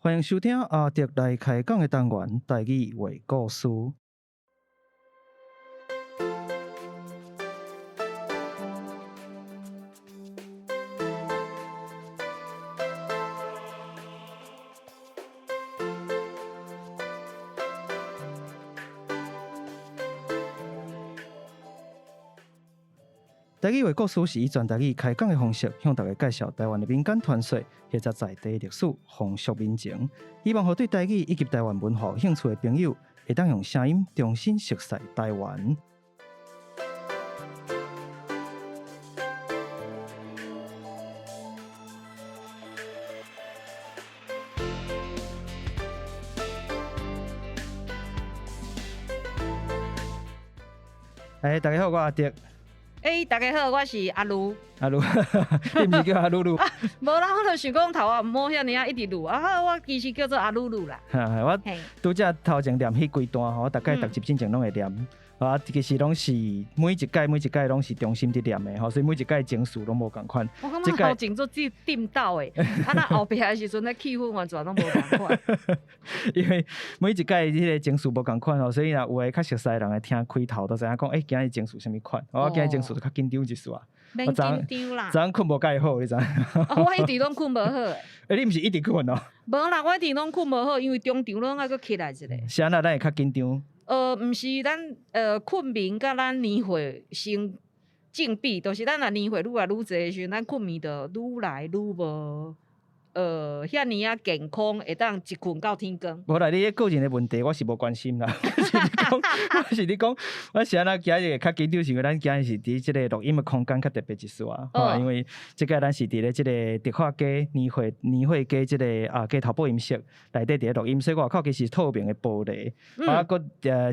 歡迎收聽阿德來開講的單元，台語話故事。台語話故事是以全台語開講的方式，向大家介紹台灣的民間傳說或者在地歷史、風俗民情，希望予對台語以及台灣文化有興趣的朋友，會當用聲音重新熟悉台灣。欸，大家好，我阿德。欸，大家好，我是阿盧。阿盧，你毋是叫阿魯魯？無啦，我就想講頭仔毋好遐爾仔一直魯啊，我其實叫做阿魯魯啦。我拄才頭前念彼幾段吼，我逐擺逐集進前攏會念。啊，其實攏是每一屆每一屆攏是重新佇念的吼，所以每一屆情緒攏無仝款。我感覺頭前做這顛倒的，啊那後壁的時陣咧氣氛完全攏無仝款。因為每一屆彼個情緒無仝款吼，所以若有的較熟似的人會聽開頭，就知影講，欸，今日情緒啥物款？我今日情緒就較緊張一絲啊。免緊張啦。昨昏睏無蓋好，你知？我一直攏睏無好。欸，你毋是一直睏哦？無啦，我一直攏睏無好，因為中場攏愛閣起來一下。是按怎咱會較緊張？毋是咱睏眠佮咱年歲成正比，就是咱若年歲愈來愈濟的時陣，咱睏眠就愈來愈無遐爾仔健康，會當一睏到天光。無啦，你彼個人的問題，我是無關心啦。我是咧講，我是按怎今日會較緊張，是因為咱今日是佇這个錄音的空間較特別一絲啊。吼，因為這擺咱是佇咧這个迪化街年貨年貨街這个啊街頭播音室內底佇咧錄音，所以外口其實透明的玻璃，啊，閣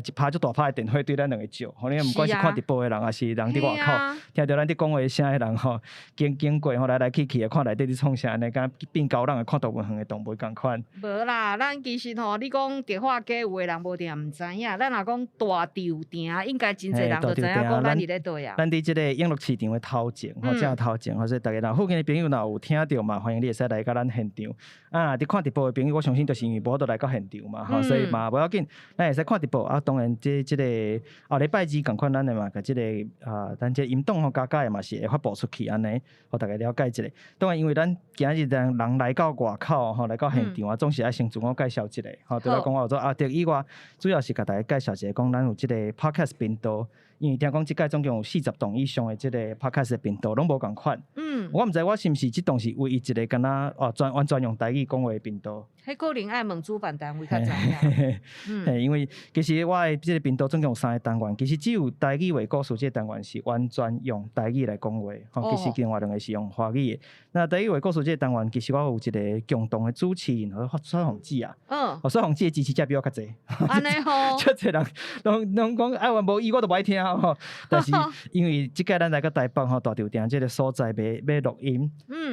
一拍足大拍的電火對咱兩个照，吼，你毋管是看直播的人，抑是人佇外口聽著咱佇講話聲的人吼，經經過吼來來去去的，看內底佇創啥按呢，敢若變高人看動物園的動物仝款。無啦，咱其實吼，你講迪化街有的人無定毋知影，咱若講大稻埕，應該真濟人就知影講咱佇咧佗啊。咱佇這个永樂市場的頭前，吼，正頭前，吼，所以逐家若附近的朋友若有聽著嘛，歡迎你會使來佮咱現場。啊，佇看直播的朋友，我相信就是因為無法度來到現場嘛，吼，所以嘛無要緊，咱會使看直播。啊，當然這這个後禮拜二仝款，咱會嘛共這个啊，咱這音檔吼加加的嘛是會發布出去按呢，予逐家了解一下。當然，因為咱今日人人來到外口吼，來到現場啊，總是愛先自我介紹一下。吼，除了講我有做阿德以外，主要是共大家介紹一下，講咱有這个 Podcast 頻道。因為聽講這擺總共有40棟以上的這個 Podcast 的頻道，攏無仝款。我毋知我是毋是這棟是唯一一个敢若哦專完全用台語講話的頻道。彼可能愛問主辦單位較知影。嘿，因為其實我的這個頻道總共有三個單元，其實只有台語話故事這個單元是完全用台語來講話，吼，其實另外兩個是用華語的。那台語話故事這個單元，其實我有一個共同的主持人，叫做雪鳳姊啊。哦，雪鳳姊的支持者比我較濟。按呢吼。足濟人攏攏講啊，無伊我都無愛聽吼。但是因為這擺咱來到台北吼，大稻埕這个所在欲欲錄音。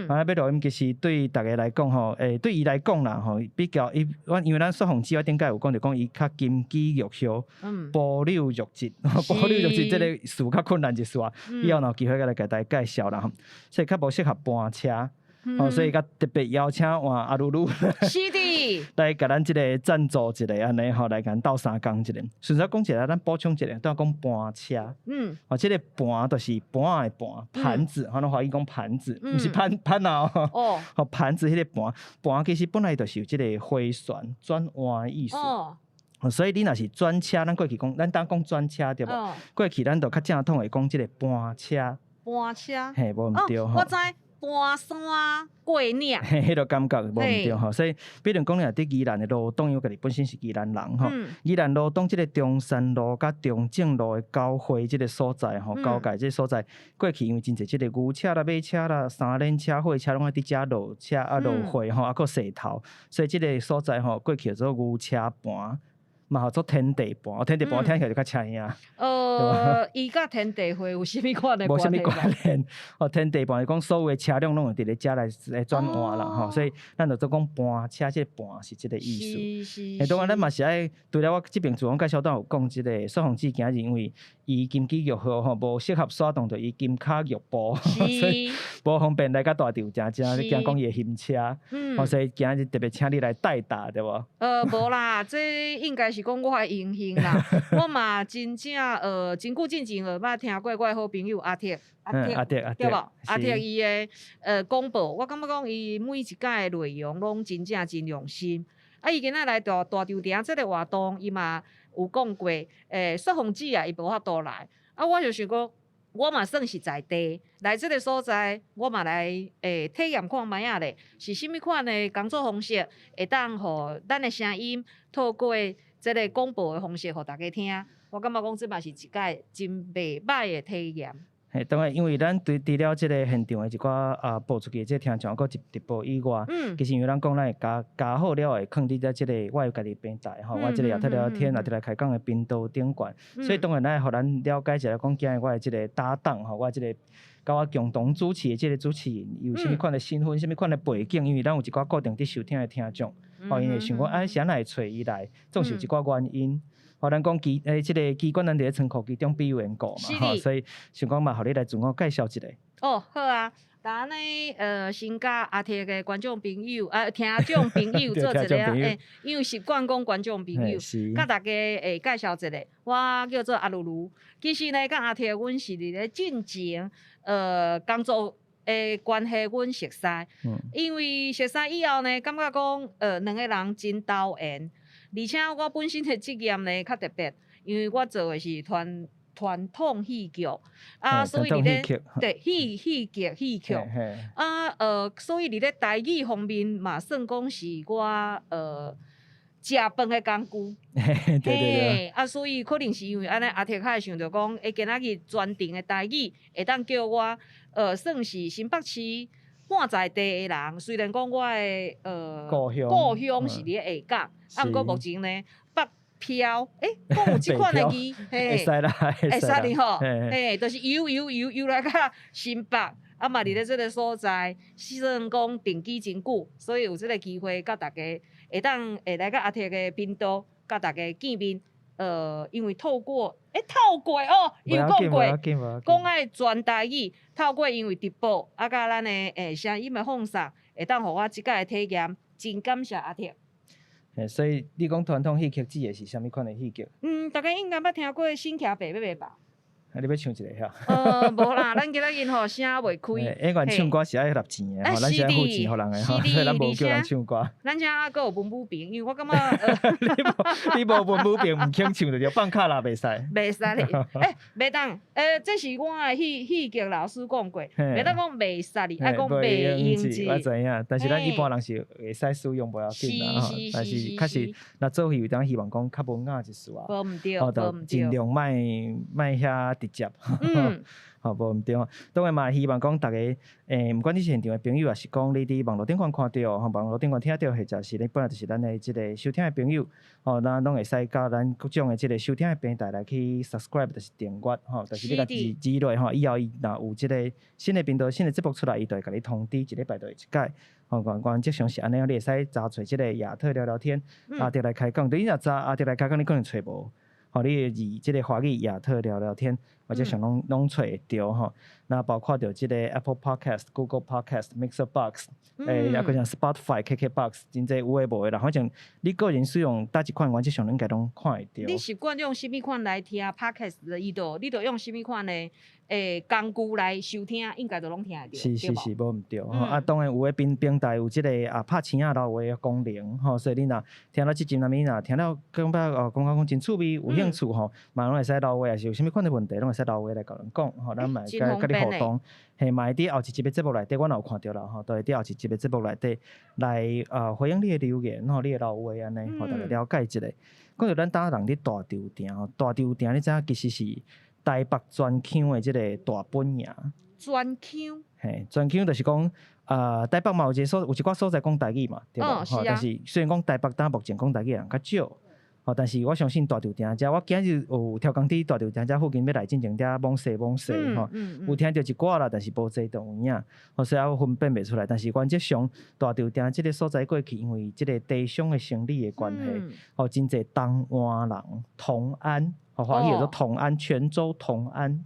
啊，欲錄音其實對逐家來講吼，欸，對伊來講啦吼，比較伊，阮因為咱雪鳳姊我頂擺有講著講伊較金枝玉葉，保留玉質，保留玉質這个詞較困難一絲啊。以後若有機會閣來共大家介紹啦吼。所以較無適合搬車，哦，所以較特別邀請換阿魯魯，是的，來共咱這个贊助一下按呢吼，來共咱鬥相共一下。順便講一下，咱補充一下，拄仔講盤車，哦，這个盤就是盤仔的盤，盤子，咱華語講盤子，毋是盤盤仔哦，吼，盤子彼个盤，盤其實本來就是有這个回旋轉彎的意思。所以你若是轉車，咱過去講，咱當講轉車對無？過去咱就較正統會講這个盤車。盤車。嘿，無毋對吼。我知。盤山過嶺，嘿，彼个感覺無毋對吼，所以比如講你若佇宜蘭的羅東，因為家己本身是宜蘭人吼，宜蘭羅東這个中山路佮中正路的交匯這个所在吼，交界這个所在，過去因為真濟這个牛車啦、馬車啦、三輪車、貨車攏愛佇遮落車啊落貨吼，啊閣洗頭，所以這个所在吼，過去叫做牛車盤。嘛號做天地伴，天地伴聽起來就較車兄。伊佮天地會有啥物款的無啥物關聯。哦，天地伴是講所有的車輛攏會佇咧遮來轉換啦，吼，所以咱就做講伴車，這個伴是這個意思。當然咱嘛是愛，除了我這邊自我介紹段有講這個雪鳳姊今日因為伊金枝玉葉吼，無適合徙動，就伊金跤玉步，所以無方便來到大稻埕遮，驚講伊會晕車，所以今日特別請你來代打，對無？無啦，這應該是講我的榮幸啦。我嘛真正真久進前就捌聽過我的好朋友阿鐵，阿鐵，阿鐵，對無？阿鐵伊的廣播，我感覺講伊每一擺的內容攏真正真用心。啊，伊今仔來大稻埕這個活動，伊嘛有講過，雪鳳姊啊，伊無法度來。啊，我就想講，我嘛算是在地，來這個所在，我嘛來體驗看覓仔咧，是啥物款的工作方式，會當予咱的聲音透過這個廣播的方式，予大家聽。我感覺講這嘛是一擺真袂䆀的體驗。嘿，當然，因為咱對除了這個現場的一寡啊播出去的這個聽眾，閣直播以外，其實因為咱講咱會加加好了會囥佇這個我的家己平台吼，我這個亞特聊天啊，特來開講的頻道頂懸，所以當然咱會予咱了解一下，講今日我的這個搭檔吼，我這個佮我共同主持的這個主持人，伊有啥物款的身份，啥物款的背景，因為咱有一寡固定佇收聽的聽眾，吼，𪜶會想講啊，是按怎會揣伊來，總是有一寡原因。吼，咱講機這個機關咱佇咧倉庫其中必有緣故嘛，吼，所以想講嘛，予你來自我介紹一下。哦，好啊，那按呢，先佮阿鐵的觀眾朋友，啊，聽眾朋友做一個因為習慣講觀眾朋友，佮大家介紹一下，我叫做阿露露。其實呢，佮阿鐵阮是佇咧進前，工作的關係，阮熟似。因為熟似以後呢，感覺講，兩個人真投緣。而且我本身的職業呢較特別，因為我做的是傳統戲劇，啊，所以佇咧對戲劇，啊，所以佇咧台語方面嘛，算講是我食飯的工具。啊，所以可能是因為按呢，阿鐵較會想著講，欸，今仔日專長的台語會當叫我，算是新北市半在地的人，雖然講我的故鄉是佇咧下港，啊，毋過目前呢北漂，欸，講有這款的字，會使啦，會使哩吼，嘿，就是遊遊遊遊來到新北，啊嘛佇咧這個所在，算講定居真久，所以有這個機會，佮大家會當會來到阿鐵的頻道，佮大家見面。因為透過，欸，透過哦，又講過，講愛全台語，透過因為直播，啊，佮咱的聲音的放送，會當予我這擺的體驗，真感謝阿鐵。嘿，所以你講傳統戲曲指的是啥物款的戲曲？嗯，大家應該捌聽過《新騎白馬》吧？啊，你欲唱一下遐？無啦，咱今仔日吼聲袂開。演員唱歌是愛納錢的吼，咱是愛付錢予人的吼，所以咱無叫人唱歌。咱遮猶閣有文武兵，因為我感覺你無文武兵毋肯唱就對，放卡拉袂使。袂使咧，欸，袂當，欸，這是我的戲劇老師講過，袂當講袂使哩，愛講袂用字。我知影，但是咱一般人是會使使用，無要緊啦吼。但是確實，若做戲有當希望講較文雅一絲啊。無毋對，無毋對。盡量莫莫遐直接。吼，無毋對。當然嘛，希望講逐家，毋管你是現場的朋友，抑是講你佇網路頂懸看著，吼，網路頂懸聽著，或者是你本來就是咱的這個收聽的朋友，吼，咱攏會使到咱各種的這個收聽的平台來去 subscribe，就是訂閱，吼，就是你共字落吼，以後伊若有這個新的頻道、新的節目出來，伊就會共你通知，一禮拜就會一擺。吼，原則上是按呢，你會使查揣這個亞特聊聊天，阿特來開講。你若查阿特來開講，你可能揣無。吼，你會字這個華語亞特聊聊天，或者上攏攏揣會著吼。那包括著這個 Apple Podcast、Google Podcast、Mixer Box，抑閣像 Spotify、KKBox，真濟有的無的啦。反正你個人使用佗一款，原則上應該攏看會著。你習慣用啥物款來聽 Podcast 的，伊就你就用啥物款的工具來收聽，應該就攏聽會著。是是是，無毋對吼。啊，當然有的平台有這個啊拍星仔留話的功能吼，所以你若聽到這集，若物若聽了感覺哦，感覺講真趣味，有興趣吼，嘛攏會使留話，抑是有啥物款的問題，攏會使留話來共咱講吼，咱嘛會共你互動。嘿，嘛會佇後一集的節目內底，阮也有看著啦吼，都會佇後一集的節目內底來回應你的留言吼，你的留話按呢，予大家了解一下。講著咱今人佇大稻埕吼，大稻埕你知影其實是台北專腔的這個大本營。專腔？嘿，專腔就是講，台北嘛有一個所有一寡所在講台語嘛，對無？吼，但是雖然講台北當目前講台語的人較少，吼，但是我相信大稻埕遮，我今日有刁工佇大稻埕遮附近欲來進前遮摸踅摸踅吼，有聽著一寡啦，但是無濟就有影，吼，所以我分辨袂出來。但是原則上，大稻埕這个所在過去，因為這個茶商的生理的關係，吼，真濟東灣人，同安，吼，華語叫做同安，泉州同安。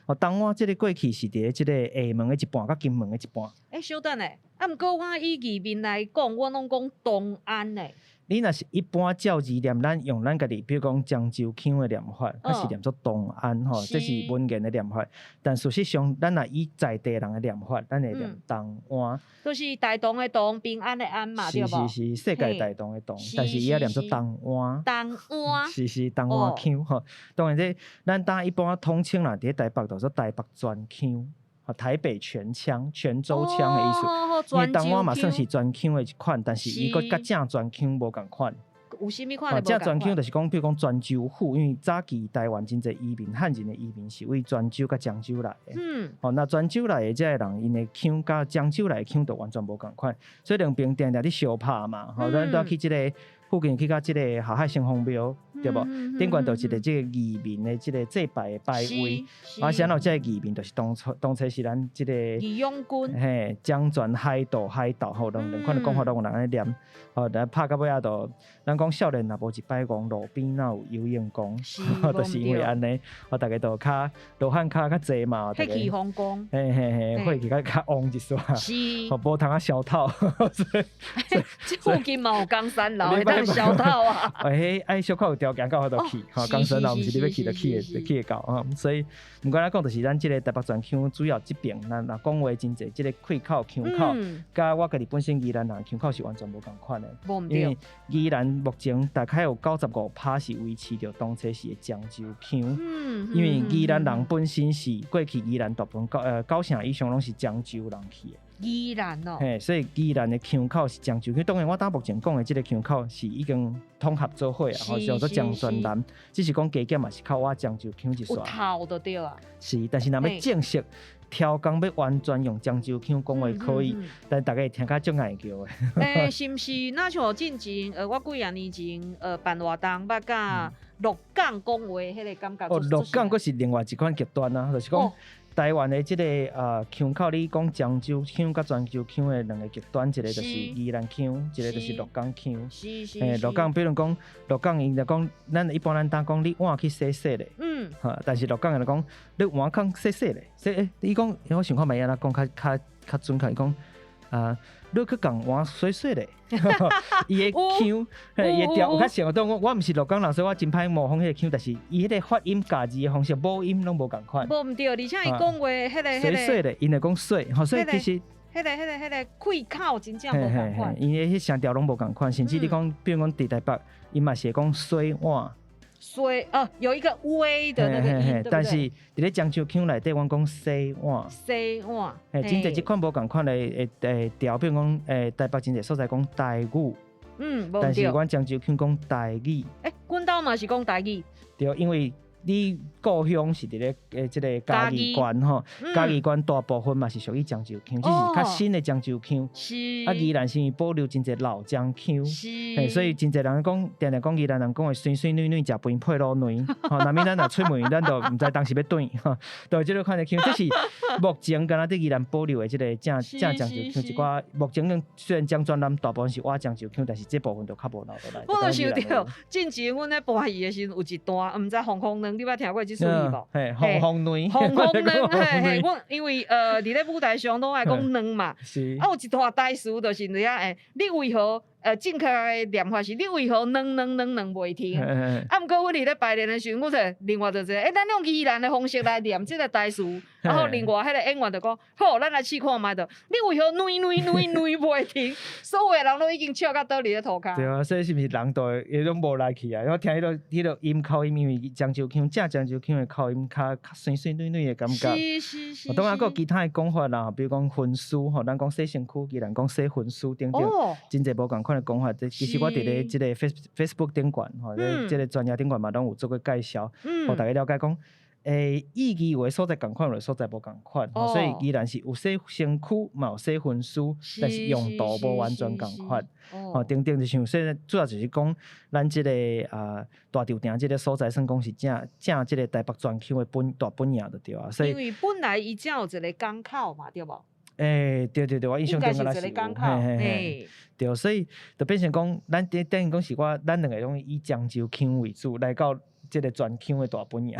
哦，東灣這个過去是佇咧這个廈門的一半，佮金門的一半。欸，稍等下，啊，毋過我以義民來講，我攏講東安咧。你若是一般照字念，咱用咱家己，比如講漳州腔的念法，較是念做東安吼，這是文言的念法。但事實上，咱若以在地人的念法，咱會念東灣。就是大同的同，平安的安嘛，對無？是是是，世界大同的同，但是伊也念做東灣。東灣。是是東灣腔吼。當然這咱當一般統稱啦，佇咧台北就說台北全腔。台北全腔、泉州腔的意思，因為東灣嘛算是全腔的一款，但是伊閣佮正全腔無仝款。有啥物款？正全腔就是講，比如講泉州府，因為早期台灣真濟移民，漢人的移民是為泉州佮漳州來的。吼，那泉州來的這个人，𪜶的腔佮漳州來的腔就完全無仝款，所以兩邊定定咧相拍嘛。吼，咱拄去這个附近去到這个霞海城隍廟，對無？頂懸就一个這个義民的這个祭拜的牌位，啊，啥人有這个義民，就是當初當初是咱這个義勇軍，嘿，漳泉海盜海盜吼，兩兩款的講法攏有人按呢念，吼，來拍到尾仔就，咱講少年若無一擺戇，路邊哪有油盐公，就是因為按呢，吼，逐家都較羅漢跤較濟嘛，血氣方剛，嘿嘿嘿，火氣較較旺一絲，是，吼，無通啊消透，這附近嘛有岡山樓會當消透啊，欸，愛小可有條件才有法度去，吼，岡山樓毋是你欲去就去會去會到吼，所以毋管怎講，就是咱這个台北全腔主要這爿，咱若講話真濟，這个開口腔口，佮我家己本身宜蘭人腔口是完全無仝款的，因為宜蘭目前大概有95%是維持著當初時的漳州腔，因為宜蘭人本身是過去宜蘭大部分九成以上攏是漳州人去的。宜蘭哦，嘿，所以宜蘭的腔口是漳州腔。當然，我當目前講的這个腔口是已經統合做伙啊，吼，叫做漳泉南，只是講加減嘛是靠我漳州腔一煞。有透就對啊。是，但是若欲正式刁工欲完全用漳州腔講話可以，但逐家會聽較足愛叫的。欸，是毋是？若像進前，我幾仔年前，辦活動，捌佮鹿港講話，彼个感覺。哦，鹿港閣是另外一款極端啊，就是講。台灣的這个腔口，你講漳州腔佮泉州腔的兩个極端，一个就是宜蘭腔，一个就是鹿港腔。嘿，鹿港，比如講鹿港，𪜶就講，咱一般咱當講你碗去洗洗咧。哈，但是鹿港人講你碗空洗洗咧，洗欸，伊講，我想看覓按怎講較較較準確，伊講啊，你去共碗洗洗咧，伊的腔，嘿，伊的調有較像。當我我毋是鹿港人，所以我真歹模仿彼个腔，但是伊彼个發音咬字的方式，母音攏無仝款。無毋對，而且伊講話彼个洗洗咧，𪜶會講洗，吼，所以其實，彼个彼个彼个開口真正無仝款。𪜶的彼聲調攏無仝款，甚至你講，比如講佇台北，𪜶嘛是會講洗碗。水哦，有一個微的那個音，但是佇咧漳州腔內底，阮講洗碗。洗碗。嘿，真濟這款無仝款的會會調，比如講，台北真濟所在講台語。但是阮漳州腔講台語。欸，阮兜嘛是講台語。對，因為你故鄉是佇咧這个嘉義縣吼，嘉義縣大部分嘛是屬於漳州腔，只是較新的漳州腔。啊，宜蘭是因為保留真濟老漳腔，嘿，所以真濟人講，定定講宜蘭人講話媠媠軟軟，食飯配滷卵，吼，若物咱若出門，咱就毋知當時欲轉，吼，對，這个款的腔，這是目前敢若佇宜蘭保留的這个正正漳州腔一寡。目前雖然漳泉南大部分是倚漳州腔，但是這部分就較無留落來。我就想著，進前阮咧播戲的時陣，有一段，毋知鳳凰卵，你捌聽過這術語無？嘿，鳳凰卵，鳳凰卵，嘿嘿，阮因為佇咧舞台上攏愛講卵嘛，啊有一段台詞就是佇遐欸，你為何正確的念法是，你為何卵卵卵卵袂停？啊，毋過阮佇咧排練的時陣，阮就另外就一個，欸，咱用宜蘭的方式來念這個台詞，然後另外彼個演員就講，好，咱來試看覓著，你為何卵卵卵卵袂停？所有的人攏已經笑甲倒佇咧塗跤。對啊，所以是毋是人都會攏無來去啊？我聽彼个音口音，因為漳州腔正漳州腔的口音較較媠媠軟軟的感覺。當然，閣有其他的講法啦，比如講薰屍吼，咱講洗身軀，宜蘭講洗薰屍等等，真濟無仝款的講法。其實我佇咧這个 Facebook 頂懸吼，這個專頁頂懸嘛，攏有做過介紹，予逐家了解講。意義有的所在仝款，有的所在無仝款，吼，所以宜蘭是有洗身軀，嘛有洗薰須，但是用途無完全仝款。吼，等等，就像說主要就是講，咱這个大稻埕這个所在，算講是正正這个台北專區的本大本營就對啊。所以因為本來伊才有一个港口嘛，對無？對對對，我印象中敢若是有，嘿嘿嘿，對，所以就變成講，咱等等於講是我，咱兩个攏以漳州腔為主來到這个專腔的大本營。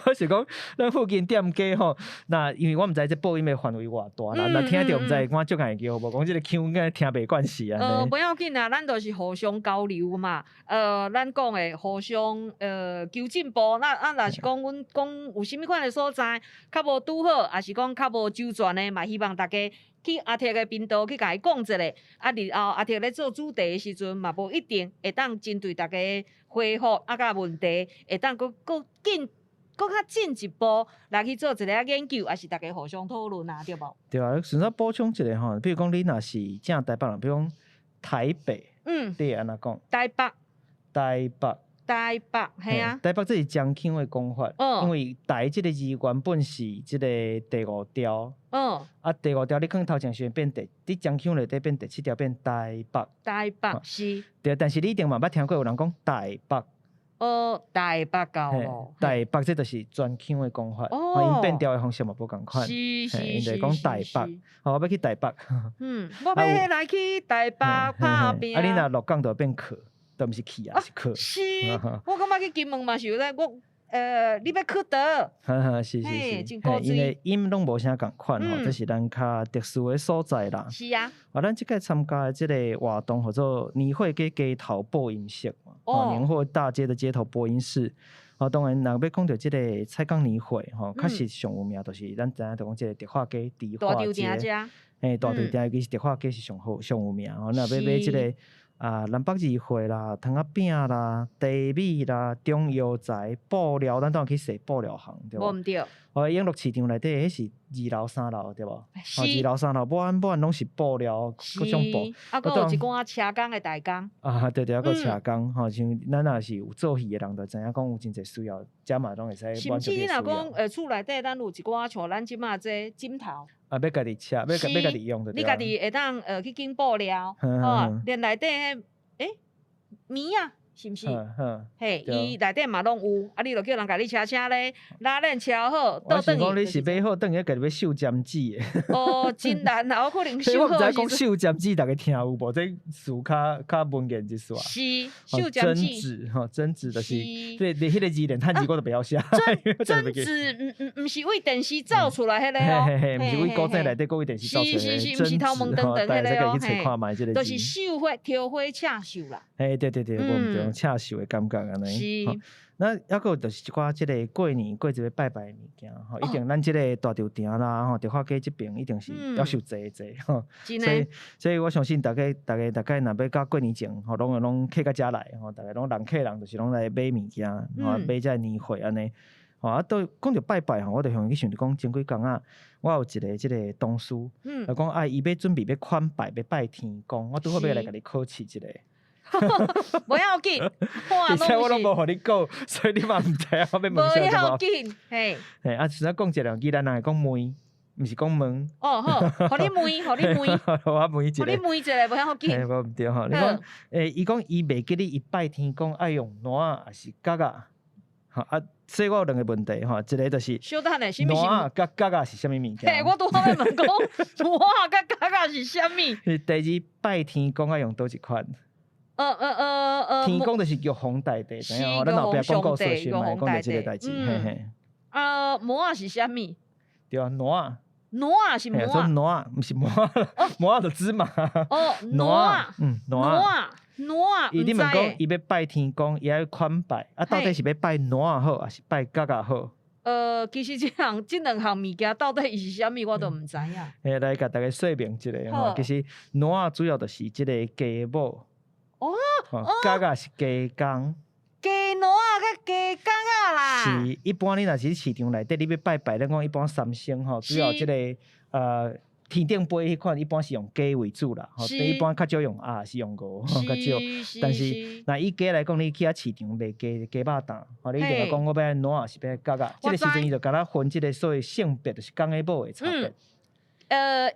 我是講，咱附近店家吼，那因為我毋知這播音的範圍偌大啦，若聽著毋知我足愛叫無，講這个腔敢聽袂慣勢按呢。無要緊啊，咱就是互相交流嘛。咱講的互相求進步。那啊，若是講阮講有啥物款的所在較無拄好，抑是講較無周全的，嘛希望大家去阿鐵的頻道去共伊講一下。啊，日後阿鐵咧做主題的時陣，嘛無一定會當針對大家回覆啊，佮問題，會當閣閣進閣較進一步來去做一個研究，抑是大家互相討論啊，對無？對啊，順便補充一下吼，比如講你若是正台北人，比如講台北，你會按怎講？台北。台北。台北，嘿啊。台北這是漳腔的講法，因為台這个字原本是這个第五調。啊，第五調你囥頭前時陣變第，佇漳腔內底變第七調變台北。台北是。對，但是你一定嘛捌聽過有人講台北。哦，台北到咯。台北這就是專腔的講法，𪜶變調的方式嘛無仝款。𪜶就講台北，我欲去台北。我欲來去台北拍拚。啊，你若鹿港就變去。都毋是去啊，是去。是，我感覺去金門嘛是有咧，我你欲去佗？哈哈，是是是，嘿，𪜶的音攏無啥仝款吼，這是咱較特殊的所在啦。是啊。啊，咱這屆參加的這个活動號做年貨街街頭播音室嘛，年貨大街的街頭播音室。哦，當然，若欲講著這个采港年貨吼，確實上有名，就是咱知影就講這个迪化街、迪化街。嘿，大稻埕尤其是迪化街是上好、上有名吼。若欲買這个南北二貨啦、糖仔餅啦、茶米啦、中藥材、布料，咱當去踅布料行，對無？無毋對。哦，永樂市場內底，彼是二樓三樓，對無？是。二樓三樓，滿滿攏是布料，各種布。啊，閣有一寡車工的大工。啊，對對，啊，閣車工，吼，像咱若是有做戲的人，就知影講有真濟需要，遮嘛攏會使滿足甚至你若講，這個需要。厝內底咱有一寡像咱這馬這枕頭。啊，欲家己車，欲欲家己用就對。你家己會當去揀布料，吼，連內底彼，棉仔，是毋是？嘿，伊內底嘛攏有，啊，你就叫人共你車車咧，拉鏈車好，我想講你是買好，轉去家己欲繡針黹的。哦，真難啊，我可能繡好。我毋知講繡針黹，逐家聽有無？這詞較較文言一絲。是，繡針黹。吼，針黹就是，對，你彼个字連漢字我都袂曉寫。針黹，毋是為電視走出來彼个哦。嘿嘿，毋是為古早內底閣為電視走出來。是是是，毋是頭毛長長彼个哦。去揣看覓這个就是繡花、挑花、刺繡啦。嘿，對對對，無毋對，刺繡的感覺按呢。是。那抑閣有就是一寡這个過年過節欲拜拜的物件吼，一定咱這个大稻埕啦吼，迪化街這爿一定是夭壽濟濟吼。所以，所以我相信逐家逐家大概若欲到過年前吼，攏會攏客到遮來吼，逐家攏人客人就是攏來買物件，吼買這个年貨按呢。吼啊，都講著拜拜吼，我就向去想著講，前幾工仔，我有一个這个同事，就講啊，伊欲準備欲款拜，欲拜天公，我拄好欲來共你考試一下。無要緊，而且我攏無予你講，所以你嘛毋知影我欲問啥。無要緊，嘿。嘿，啊，先講一個，宜蘭人會講問，毋是講問。哦好，予你問，予你問。我問一下。予你問一下，無要緊。嘿，無毋對吼，你講，伊講伊袂記得伊拜天公愛用爛仔，抑是角仔？吼啊，所以我有兩個問題吼，一個就是小等下，啥物爛仔佮角仔是啥物物件？嘿，我拄好欲問講，爛仔佮角仔是啥物？第二，拜天公愛用佗一款？天公就是玉皇大帝，知影吼？咱後壁廣告說時嘛會講著這個代誌，嘿嘿。魔仔是啥物？對啊，爛仔。爛仔是魔仔。爛仔，毋是魔仔，魔仔就芝麻。哦，爛仔，爛仔，爛仔。伊你問講，伊欲拜天公，伊愛款拜，啊，到底是欲拜爛仔好，抑是拜角仔好？其實這項這兩項物件到底伊是啥物，我都毋知影。嘿，來共大家說明一下吼，其實爛仔主要就是這个雞母。哦，角仔是雞公。雞爛仔佮雞公仔啦。是，一般你若是市場內底，你欲拜拜，咱講一般三牲吼，主要這个天頂杯彼款一般是用雞為主啦，吼，一般較少用鴨，是用鵝，較少。但是若以雞來講，你去遐市場賣雞雞肉檔，吼，你一定會講我欲愛懶抑是欲愛角仔，這個時陣伊就共咱分這個所謂性別，就是公的母的差別。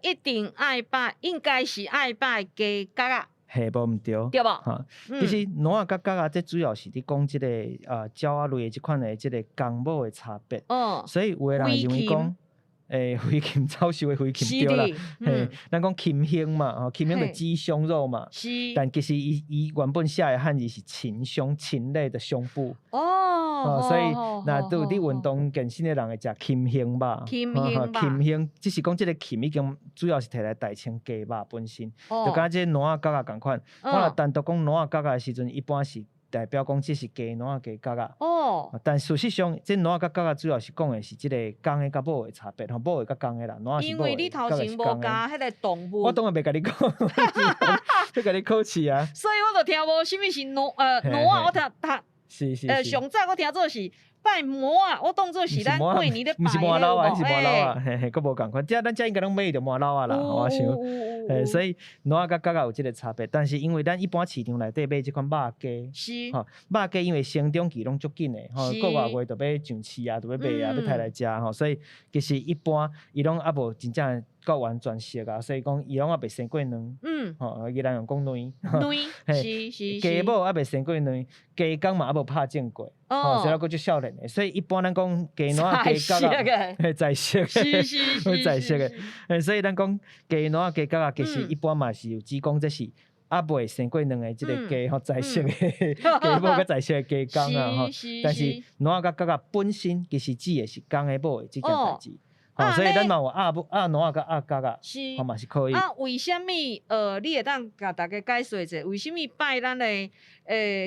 一定愛拜，應該是愛拜雞角仔。嘿，無毋對。對無？哈，其實懶仔佮角仔，這主要是佇講這個鳥仔類的這款的這個公母的差別。所以有的人認為講，飛禽走獸的飛禽對啦。嘿，咱講禽胸嘛，吼，禽胸就雞胸肉嘛。但其實伊伊原本寫的漢字是禽胸，禽類的胸部。所以若都有佇運動健身的人會食禽胸肉。禽胸肉。禽胸，只是講這個禽已經主要是提來代稱雞肉本身，就敢這懶仔角仔仝款。我若單獨講懶仔角仔的時陣，一般是代表講這是雞懶仔雞角仔。但事實上，這懶仔佮角仔主要是講的是這個公的佮母的差別，吼，母的佮公的啦，懶仔是母的，因為你頭前無加彼個動物。我當然袂共你講，欲共你考試啊。所以我就聽無啥物是懶仔，我聽聽。上早我聽做是拜魔仔，我當做是咱過年咧拜。毋是麻荖仔，是麻荖仔，嘿嘿，閣無仝款。這咱遮應該攏買著麻荖仔啦，我想。所以懶仔佮角仔有這個差別，但是因為咱一般市場內底買這款肉雞，吼，肉雞因為成長期攏足緊的，吼，個外月就欲上市啊，就欲賣啊，欲刣來食吼，所以其實一般伊攏猶無真正夠完全熟啊，所以講伊攏猶未生過卵，吼，宜蘭人講卵，卵，雞母猶未生過卵，雞公嘛猶無拍種過，吼，所以閣足少年的，所以一般咱講雞懶雞角仔，嘿，在熟的，在熟的，所以咱講雞懶雞角仔，其實一般嘛是有指講這是猶未生過卵的這個雞吼，在熟的雞母佮在熟的雞公啊，吼，但是懶佮角仔本身其實指的是公的母的這件代誌。所以咱嘛有鴨母鴨懶仔佮鴨角仔，吼嘛是可以。啊，為啥物？你會當共大家解說者，為啥物拜咱的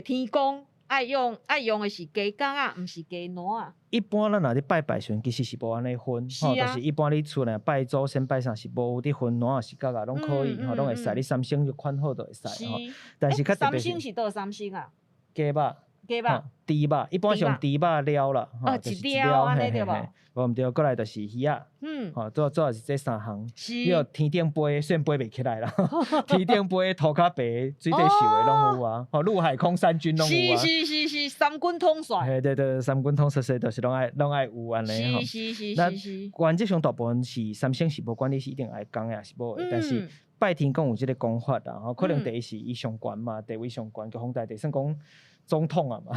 天公愛用的是雞角仔，毋是雞懶仔？一般咱若咧拜拜時陣，其實是無按呢分，吼，就是一般你厝內拜祖先拜啥是無佇分懶仔是角仔攏可以，吼，攏會使。你三牲就款好就會使，吼。但是較特別三牲是佗三牲啊？雞肉。雞肉。豬肉，一般上豬肉了啦，吼，就是一了，嘿嘿嘿，無毋對，過來就是魚仔，吼，主要是這三項。你有天頂飛，雖然飛袂起來啦，天頂飛、塗跤爬、水底游的攏有啊，吼，陸海空三軍攏有啊。是是是是，三軍統帥。嘿，對對，三軍統帥說就是攏愛有按呢吼。那原則上大部分是三牲是無管你是一定愛公的抑是母的，但是拜天公有這個講法啦，吼，可能第一是伊上懸嘛，地位上懸，玉皇大帝算講總統啊嘛，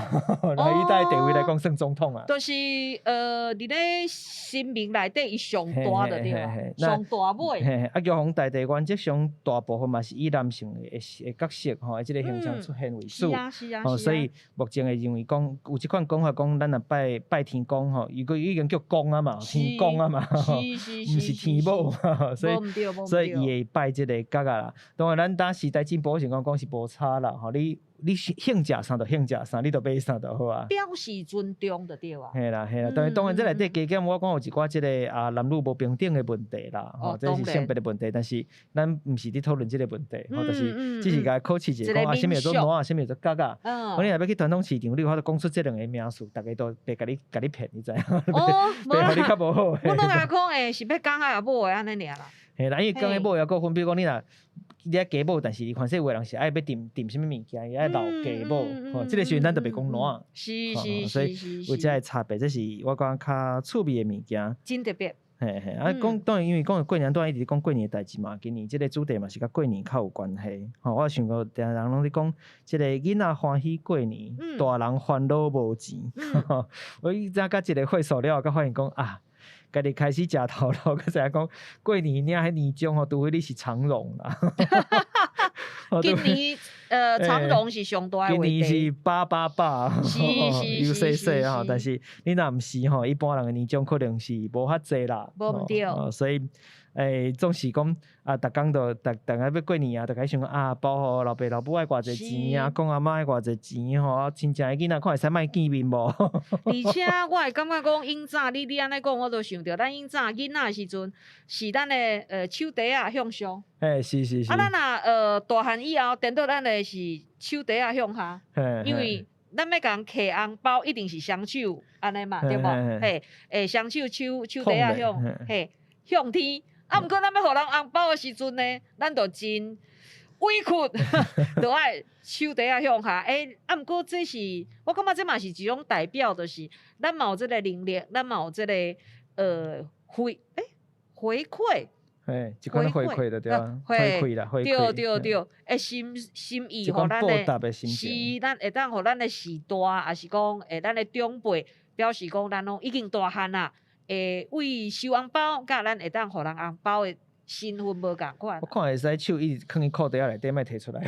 來伊帶地位來講算總統啊。就是佇咧神明內底伊上大就對啊，上大尾。嘿，啊，玉皇大帝原則上大部分嘛是以男性的的角色吼，這個形象出現為主。吼，所以目前會認為講有這款講法講，咱若拜拜天公吼，伊閣已經叫公啊嘛，天公啊嘛，毋是天母嘛，所以伊會拜這個角仔啦。當然，咱當時代進步，我想講講是無差啦，吼你。你興食啥就興食啥，你就買啥就好啊。表示尊重就對啊。嘿啦嘿啦，當然，這內底加減我講有一寡這個啊男女無平等的問題啦，吼，這是性別的問題，但是咱毋是佇討論這個問題，吼，就是只是共考試者講啊，啥物叫做懶，啥物叫做角仔。我你若欲去傳統市場，你有法度講出這兩個名詞，逐家都袂共你騙，你知影？哦，無啦，你較無好。我攏共講欸，是欲公抑母的按呢爾啦。嘿啦，因為公的母抑閣分，比如講你若。你愛雞母，但是凡勢有的人是愛欲挳挳啥物物件，伊愛留雞母，吼，這個時陣咱就袂講懶，所以有這个差別，這是我感覺較趣味的物件。真特別。嘿嘿，啊，講當然，因為講過年，當然一直講過年的代誌嘛。今年這個主題嘛是佮過年較有關係。吼，我想過定人攏咧講，這個囡仔歡喜過年，大人煩惱無錢。我以前佮一個會所了後，才發現講啊。家己開始食頭路，閣知影講過年領彼年終吼，除非你是長榮啦。今年長榮是上大的。今年是888，有細細吼，但是你若毋是吼，一般人的年終可能是無遐濟啦。無毋對。所以總是講啊，逐工都逐逐个欲過年啊，就開始想講啊，包予老爸老母愛偌濟錢啊，公阿嬤愛偌濟錢吼，啊，親情的囡仔看會使莫見面無？而且我會感覺講，以早你按呢講，我都想著，咱以早囡仔的時陣，是咱的手提仔向上。嘿，是是是。啊，咱若大漢以後，顛倒咱的是手提仔向下，因為咱欲共提紅包，一定是雙手按呢嘛，對無？嘿，雙手手手提仔向，嘿，向天。啊，毋過咱欲予人紅包的時陣呢，咱就真委屈，就愛手袋仔向下。欸，啊，毋過這是我感覺這嘛是一種代表，就是咱嘛有這個能力，咱嘛有這個回饋。嘿，一款回饋就對啊，回饋啦，回饋。對對對，欸，心心意，予咱的，是咱會當予咱的序大，抑是講會咱的長輩表示講，咱攏已經大漢啦，會為收紅包，佮咱會當予人紅包的身份無仝款。我看會使手一直囥佇褲袋仔內底，莫提出來。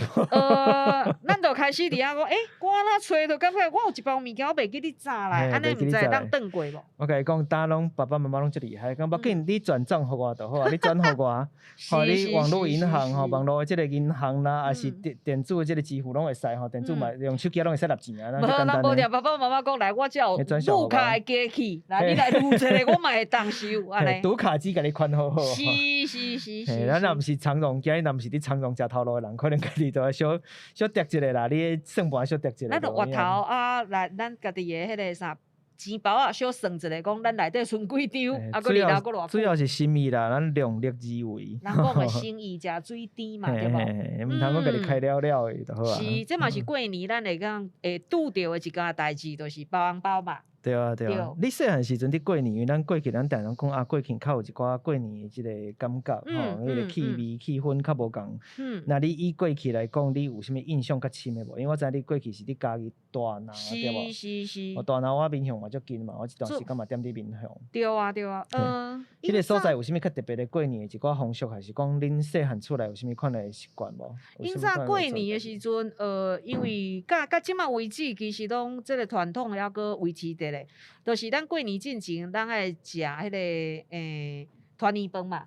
咱就開始佇遐講，欸，我哪揣著感覺我有一包物件，我袂記得紮來，按呢毋知會當轉過無？我共你講，呾攏爸爸媽媽攏足厲害，講無要緊，你轉帳予我就好啊，你轉予我，吼，你網路銀行吼，網路的這個銀行啦，抑是電子的這個支付攏會使吼，電子嘛用手機攏會使納錢啊，無，咱無聽爸爸媽媽講，來，我遮有讀卡的機器，來，你來錄一下，我嘛會當收，按呢。讀卡機共你款好好。是是是是。咱若毋是長榮，今日若毋是佇長榮食頭路的人，可能家己就愛小小疊一下啦，你的算盤小疊一下。咱就月頭啊，來咱家己的彼個啥錢包啊，小算一下，講咱內底存幾張，啊，閣二頭閣偌久。主要是心意啦，咱量力而為。人講的心意誠水甜嘛，對無？毋通講家己開了了的就好啊。是，這嘛是過年咱會講會拄著的一件代誌，就是包紅包嘛。對啊對啊，你細漢時陣佇過年，因為咱過去咱定定講啊，過去較有一寡過年的這個感覺吼，彼個氣味氣氛較無仝。若你以過去來講，你有啥物印象較深的無？因為我知影你過去是佇嘉義大林，對無？是是是。哦，大林我民雄嘛足近嘛，我這段時間嘛踮佇民雄。對啊對啊，嗯。彼個所在有啥物較特別的過年的一寡風俗，還是講恁細漢厝內有啥物款的習慣無？以前過年的時陣，因為佮這馬為止，其實攏這個傳統猶閣維持佇咧，就是咱過年進前，咱愛食彼個團圓飯嘛，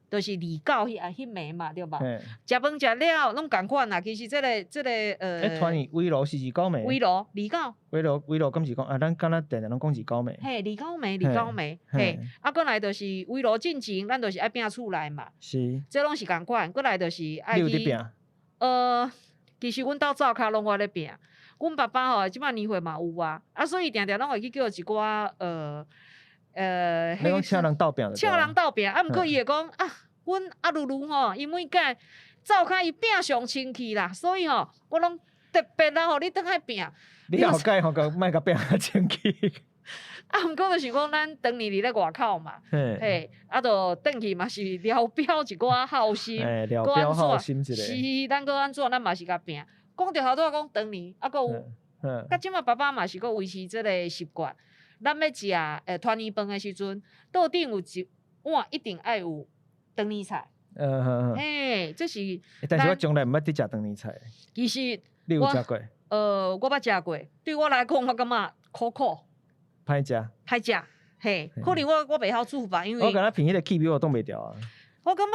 就是二九彼啊彼暝嘛，對無？食飯食了攏仝款啦，其實這個。欸，團圓圍爐是二九暝？圍爐二九。圍爐圍爐，敢是講啊？咱敢若定定攏講二九暝。嘿，二九暝，二九暝，嘿，啊，過來就是圍爐進前，咱就是愛拚厝內嘛。這攏是仝款，過來就是愛去。其實阮兜灶跤攏我咧拚。阮爸爸吼，這擺年歲嘛有啊，啊，所以定定攏會去叫一寡你講請人鬥拚？請人鬥拚，啊，毋過伊會講啊，阮阿露露吼，伊每屆灶跤伊拚上清氣啦，所以吼，我攏特別啦，予你轉來拚。你後蓋吼，閣莫共拚較清氣。啊，毋過就是講，咱當年佇咧外口嘛，嘿，啊，就轉去嘛是聊表一寡孝心，聊表孝心一下。是，咱閣按怎，咱嘛是共拚。講著頭拄仔講當年，啊，閣有，佮這馬爸爸嘛是閣維持這個習慣。咱欲食團圓飯的時陣，桌頂有一碗一定愛有長年菜。嘿，這是。但是我從來毋捌佇食長年菜。其實。你有食過？我捌食過，對我來講，我感覺苦苦。歹食。歹食，嘿，可能我袂曉煮吧，因為。我感覺聞彼個氣味我擋袂牢啊。我感覺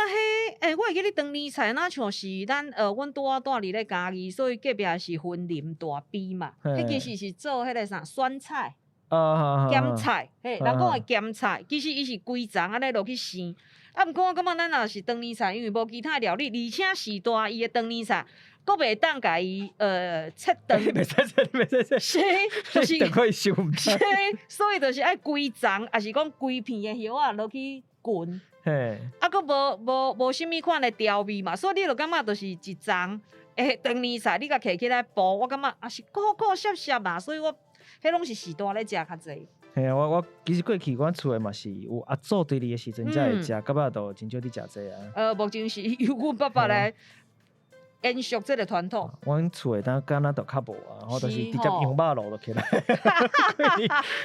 彼，欸，我會記得長年菜，若像是咱阮拄仔住佇咧嘉義，所以隔壁是雲林大埤嘛。彼其實是做彼個啥酸菜、鹹菜，嘿，人講的鹹菜，其實伊是規叢按呢落去生。啊，毋過我感覺咱若是長年菜，因為無其他料理，而且序大伊的長年菜，閣袂當共伊切斷。你袂使切，你袂使切。是，就是。是，所以就是愛規叢，抑是講規片的葉仔落去滾。啊，閣無啥物款的調味嘛，所以你就感覺就是一叢長年菜，你共摕起來煲，我感覺也是苦苦澀澀嘛，所以我彼攏是序大咧食較濟。嘿啊，我其實過去阮厝的嘛是有阿祖佇咧的時陣才會食，到尾就真少佇食這啊。目前是由阮爸爸來延續這個傳統。阮厝的當敢若就較無啊，我就是直接羊肉爐就起來。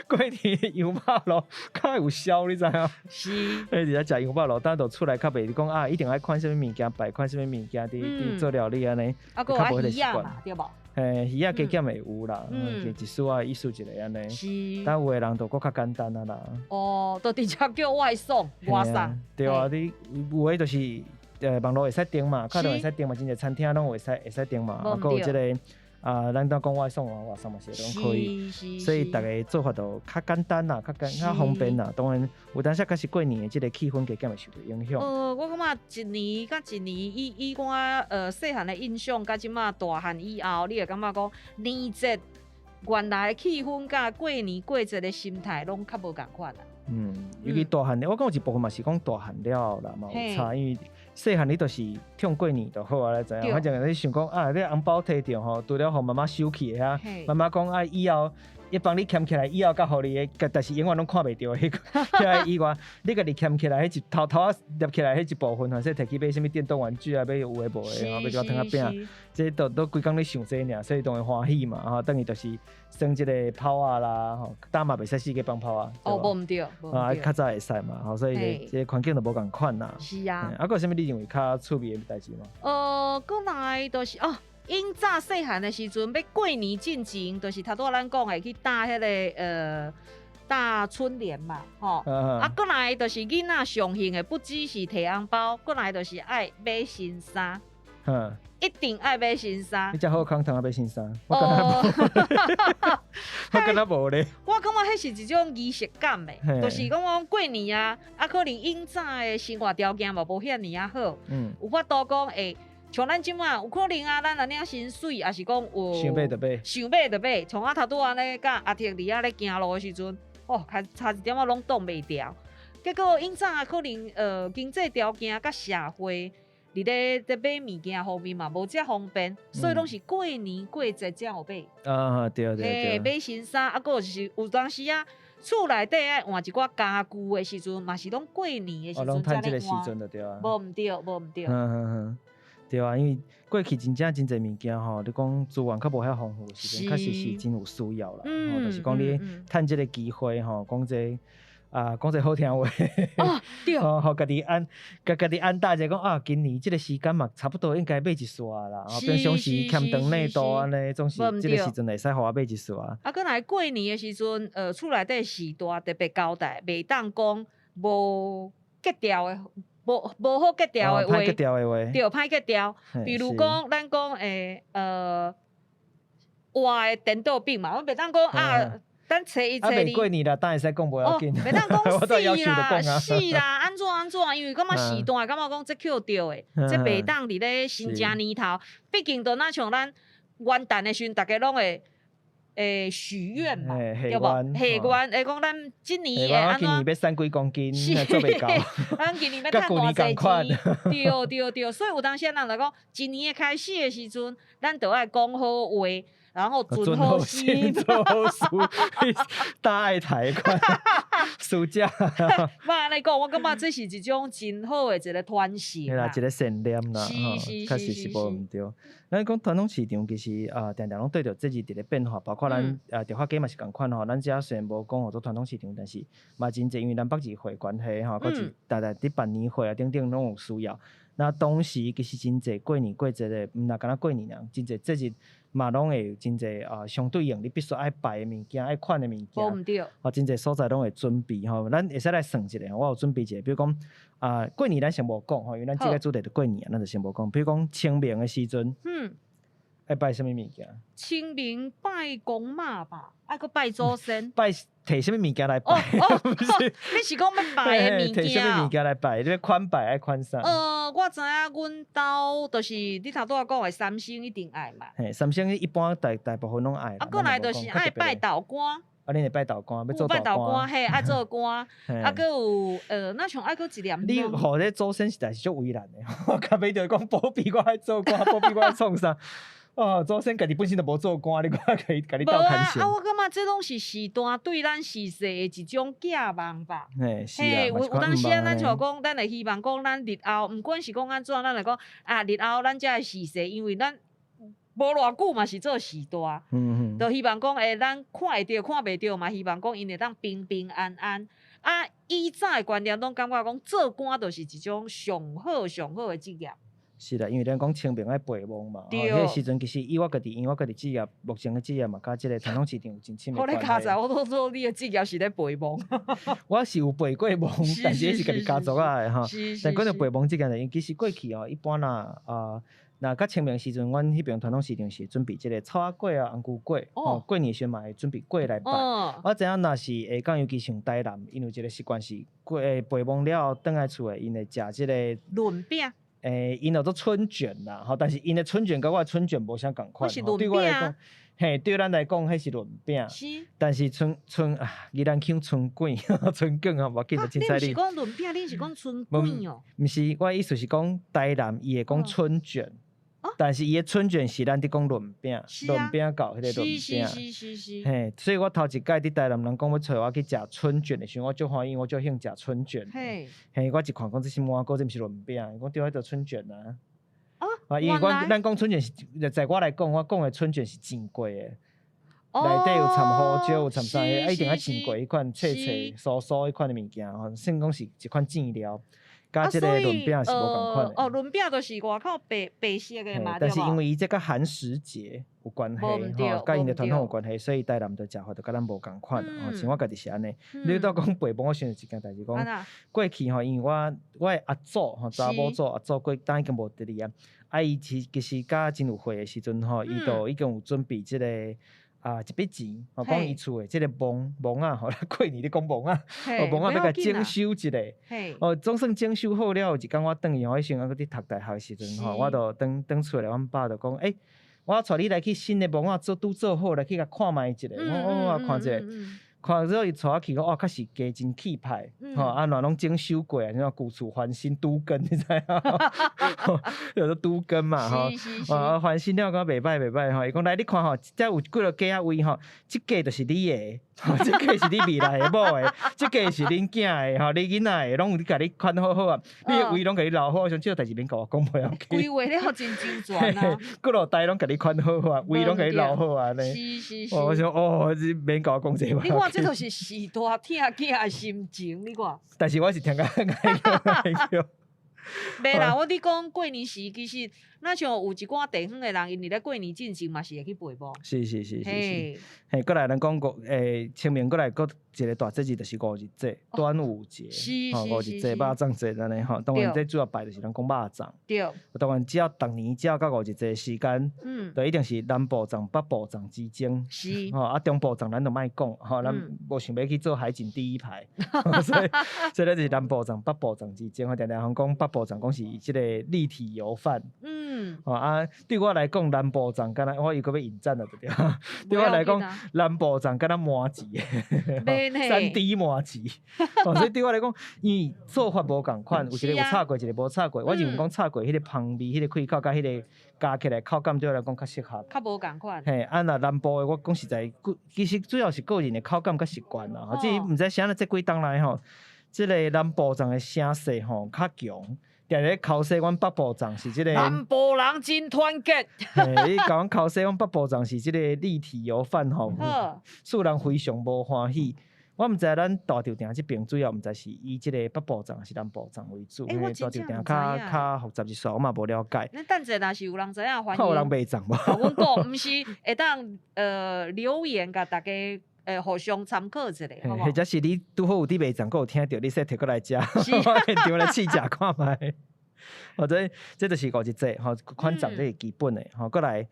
過年羊肉爐較有痟，你知影？是。彼直接食羊肉爐，當就厝內較袂講啊，一定愛款啥物物件，擺款啥物物件，佇做料理按呢，較無彼個習慣。對無？嘿，魚仔加減會有啦，一絲仔意思一下按呢。是。但有的人就閣較簡單啊啦。哦，就直接叫外送，外送。對啊，你有的就是網路會使訂嘛，較會使訂嘛，真濟餐廳攏會使訂嘛，啊，閣有這個啊，咱當講外送啊，外送嘛是攏可以，所以逐个做法都較簡單啦，較簡較方便啦。當然有當時確實過年的這個氣氛加減會受著影響。我感覺一年佮一年，以我細漢的印象，佮這馬大漢以後，你會感覺講年節原來的氣氛佮過年過節的心態攏較無仝款啦。嗯，尤其大漢，我講有一部分嘛是講大漢了啦，嘛有差，因為細漢你就是痛過年就好啊，你知影？反正你想講啊，你紅包提著吼，除了予媽媽收去的遐，媽媽講啊，以後伊幫你儉起來，以後才予你的，但是永遠攏看袂著彼個遐以外，你家己儉起來彼一偷偷仔攝起來彼一部分，吼，說提去買啥物電動玩具啊，買有的無的，吼，買一寡糖仔餅，這都都規工咧想這爾，所以當然歡喜嘛，吼，等於就是耍這個炮仔啦，吼，膽嘛袂使四界放炮仔。哦，無毋對，啊，較早會使嘛，吼，所以這個環境就無仝款啦。是啊。啊，閣有啥物你認為較趣味的代誌無？閣來就是哦。𪜶早細漢的時陣，欲過年進前，就是頭拄仔咱講的去貼彼个貼春聯嘛，吼。啊，閣來就是囡仔上興的，不只是提紅包，閣來就是愛買新衫。一定愛買新衫。你遮好康通啊買新衫，我感覺無，我感覺無咧。我感覺彼是一種儀式感的，就是講講過年啊，啊可能𪜶早的生活條件嘛無遐爾仔好，有法度講會。像咱這馬有可能啊，咱若領薪水，抑是講有想買就買，想買就買。像我頭拄仔按呢，佮阿鐵佇遐咧行路的時陣，哦，較差一點仔攏擋袂牢。結果𪜶早可能經濟條件佮社會佇咧咧買物件方面嘛無遮方便，所以攏是過年過節才有買。啊，對對對。買新衫，啊，閣有就是有當時啊，厝內底愛換一寡家具的時陣，嘛是攏過年的時陣才咧換。無毋對，無毋對。對啊，因為過去真正真濟物件吼，你講資源較無遐豐富的時陣，確實是真有需要啦。吼，就是講你趁這個機會吼，講這個啊，講這個好聽話，哦，對，吼，予家己按，共家己按沓者講啊，今年這個時間嘛，差不多應該買一束啦。吼，平常時欠長領多按呢，總是這個時陣會使予我買一束。啊，閣來過年的時陣，厝內底序大特別交代，袂當講無格調的。無好格調的話，歹格調的話，對，歹格調。比如講，咱講活的顛倒餅嘛，阮袂當講啊，咱初一初二。啊，過年啦，當會使講無要緊。袂當講死啦，死啦，按怎按怎，因為感覺時段感覺講這扣著的，這袂當佇咧新正年頭，畢竟就若像咱元旦的時陣，逐家攏會。會許願嘛，對無？許願會講咱這年會按怎？今年欲瘦幾公斤，做袂到。咱今年欲趁偌濟錢？對對對，所以有當時人就講，一年的開始的時陣，咱就愛講好話，然後存好心，做好事，大愛台款，暑假。無按呢講，我感覺這是一種真好的一個傳承啦，一個善念啦，確實是無毋對。咱講傳統市場其實啊，定定攏對著節日佇咧變化，包括咱啊，迪化街嘛是仝款吼。咱遮雖然無講號做傳統市場，但是嘛真濟，因為南北二貨關係吼，閣是逐逐佇辦年貨啊等等攏有需要。那當時其實真濟過年過節的，毋若干焦過年爾，真濟節日嘛攏會有真濟啊相對應，你必須愛拜的物件，愛款的物件，無毋對。吼，真濟所在攏會準備吼。咱會使來算一下，我有準備一下，比如講啊過年咱先無講吼，因為咱這個主題就過年，咱就先無講。比如講清明的時陣，愛拜啥物物件？清明拜公媽吧，愛閣拜祖先。拜提啥物物件來拜？哦，你是講欲拜的物件？提啥物物件來拜？你欲款拜愛款啥？我知影阮兜就是你頭拄仔講的三牲一定愛嘛。嘿，三牲一般大大部分攏愛。啊，閣來就是愛拜豆乾。啊，恁會拜豆乾，欲做拜豆乾，嘿，愛做乾，啊，閣有若像愛閣一粒。你予這祖先實在是足為難的，較尾就講保庇我愛做官，保庇我愛創啥？哦，祖先家己本身就無做官，你閣共伊共你鬥牽線。無啊，啊，我感覺這攏是時代對咱時勢的一種寄望吧。嘿，是啊。有當時啊，咱像講，咱會希望講，咱日後毋管是講按怎，咱會講啊，日後咱才會時勢，因為咱無偌久嘛是做序大。就希望講，咱看會著，看袂著嘛，希望講𪜶會當平平安安。啊，以早的觀念攏感覺講，做官就是一種上好上好的職業。是啦，因為咱講清明愛陪墓嘛，吼，彼個時陣其實以我家己，因為我家己職業，目前的職業嘛，佮這個傳統市場有真親密關係。我咧較早我都做你的職業是咧陪墓。我是有陪過墓，但是彼是家己家族仔的吼。但講著陪墓這件代誌，其實過去哦，一般啦，啊，若佮清明時陣，阮彼爿傳統市場是準備這個草仔粿啊、紅龜粿，吼，過年時陣嘛會準備粿來拜。我知影若是下港，尤其像台南，𪜶有一個習慣是過陪墓了後，轉來厝的，𪜶會食這個潤餅。𪜶叫做春卷啦，吼，但是𪜶的春卷佮我的春卷無啥仝款。對我來講，嘿，對咱來講，彼是潤餅。但是春春啊，宜蘭腔春卷，春卷啊，無要緊，就凊彩你毋是你。講潤餅，你是講春卷哦？毋是，我的意思是講台南伊會講春卷，但是伊的春卷是咱佇講潤餅，潤餅到彼個潤餅。嘿，所以我頭一擺佇台南人講欲揣我去食春卷的時陣，我足歡喜，我足興食春卷。嘿，我一看講這是碗糕，這毋是潤餅，伊講對，彼就春卷啊。啊，因為阮咱講春卷是，在我來講，我講的春卷是煎過的，內底有摻胡椒，有摻啥個，啊，一定愛煎過彼款脆脆、酥酥彼款的物件吼，算講是一款煎料，佮這個潤餅是無仝款的。哦，潤餅就是外口白白色的嘛，但是因為伊這佮寒食節有關係，吼，佮𪜶的傳統有關係，所以台南的食法就佮咱無仝款。吼，像我家己是按呢。你拄仔講陪墓，我想著一件代誌，講過去吼，因為我的阿祖吼，查某祖阿祖過當已經無佇咧啊。啊，伊其實佮真有歲的時陣吼，伊就已經有準備這個啊一筆錢，吼，講伊厝的這個墓墓仔吼，過年咧講墓仔，墓仔欲共整修一下。哦，總算整修好了，有一工我轉去吼，彼時陣猶閣佇讀大學的時陣吼，我就轉轉厝來，阮爸就講，欸，我帶你來去新的墓仔做拄做好，來去共看覓一下。我哦，看一下。看咗伊帶我去講，哦，確實家真氣派，吼，啊，若攏整修過啊，像舊厝翻新都更，你知影？叫做都更嘛，吼，啊，翻新了，感覺袂䆀袂䆀吼。伊講來，你看吼，這有幾落格仔位吼，這格就是你的，吼，這格是你未來的某的，這格是恁囝的，吼，你囡仔的，攏有共你看好好啊，你的位攏共你留好，像這個代誌免共我講袂要緊。規劃了真周全啊！幾落代攏共你看好好啊，位攏共你留好啊，按呢。我想哦，這免共我講這個。你看，這就是序大疼囝的心情，你看。但是我是聽甲愛叫。袂啦，我佇講過年時，其實若像有一寡地方的人，𪜶佇咧過年進前嘛是會去陪墓。是是是是是。嘿，閣來咱講過，清明閣來閣一個大節日就是五日節，端午節，吼，五日節、肉粽節按呢吼。當然，這主要拜就是咱講肉粽。當然，只要逐年只要到五日節時間，就一定是南部粽、北部粽之爭。吼，啊，中部粽咱就莫講，吼，咱無想欲去做海景第一排，所以咱就是南部粽、北部粽之爭。吼，定定人講北部粽講是這個立體油飯。吼啊，對我來講，南部粽敢若我又閣欲引戰了，對對？對我來講，南部粽敢若麻糬，3D 麻糬。所以對我來講，因為做法無仝款，有一個有炒過，一個無炒過。我認為講炒過彼個芳味、彼個氣口，佮彼個加起來口感對我來講較適合。較無仝款。嘿，啊若南部的，我講實在，其實主要是個人的口感佮習慣啦。至於毋知啥物這幾冬來吼，這個南部粽的聲勢吼較強。定咧剾洗阮北部粽是這個。南部人真團結。嘿，你共阮剾洗阮北部粽是這個立體油飯吼，使人非常無歡喜。我毋知咱大稻埕這爿主要毋知是以這個北部粽還是南部粽為主，因為大稻埕較複雜一些，我嘛無了解。咱等者若是有人知影，歡迎。有人賣粽無？阮講，毋是會當留言共大家。互相參考一下，或者是你拄好有佇賣粽，閣有聽著，你說提過來食，現場來試食看覓。或者這就是五日節吼，款粽這是基本的吼。閣來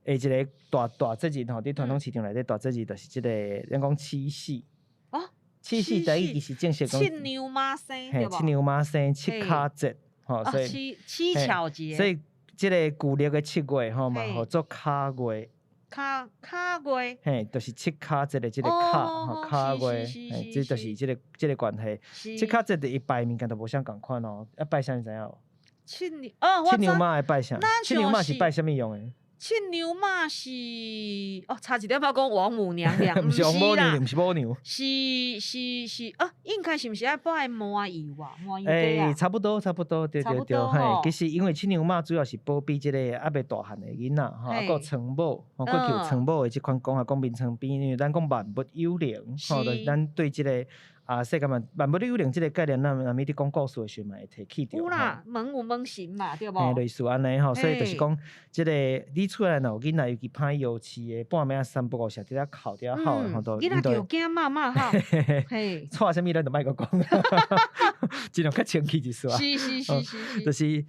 下一個大大節日吼，佇傳統市場內底大節日就是這個，咱講七夕。哦。七夕台語其實正式講。七娘媽生，對無？七娘媽生，七巧節，吼，所以。七巧節。所以這個舊曆的7月吼嘛，號做巧月。巧巧月，嘿，就是七巧節的這個巧，吼巧月，嘿，這就是這個關係。七巧節佇伊拜的物件都無啥仝款哦，啊拜啥你知影無？七娘，哦，七娘媽會拜啥？七娘媽是拜啥物用的？七娘媽是哦，差一點仔講王母娘娘，毋是王母娘娘，毋是母娘。是是是，啊，應該是毋是愛拜麻油啊？麻油雞啊？欸，差不多，差不多，對對對，嘿。其實因為七娘媽主要是保庇這個猶未大漢的囡仔，吼，啊，閣床母，吼，過去有床母的這款講法，講眠床邊，因為咱講萬物有靈，吼，就是咱對這個。啊，世間嘛，萬物有靈這個概念，咱若物佇講故事的時陣嘛會提起著。有啦，門有門神嘛，對無？嘿，類似按呢吼，所以就是講，這個你厝內若有囡仔，尤其歹搖飼的，半暝仔三不五時佇遐哭佇遐哭的吼，都囡仔著驚媽媽吼，嘿，蔡啥物咱就莫閣講，盡量較清氣一絲。就是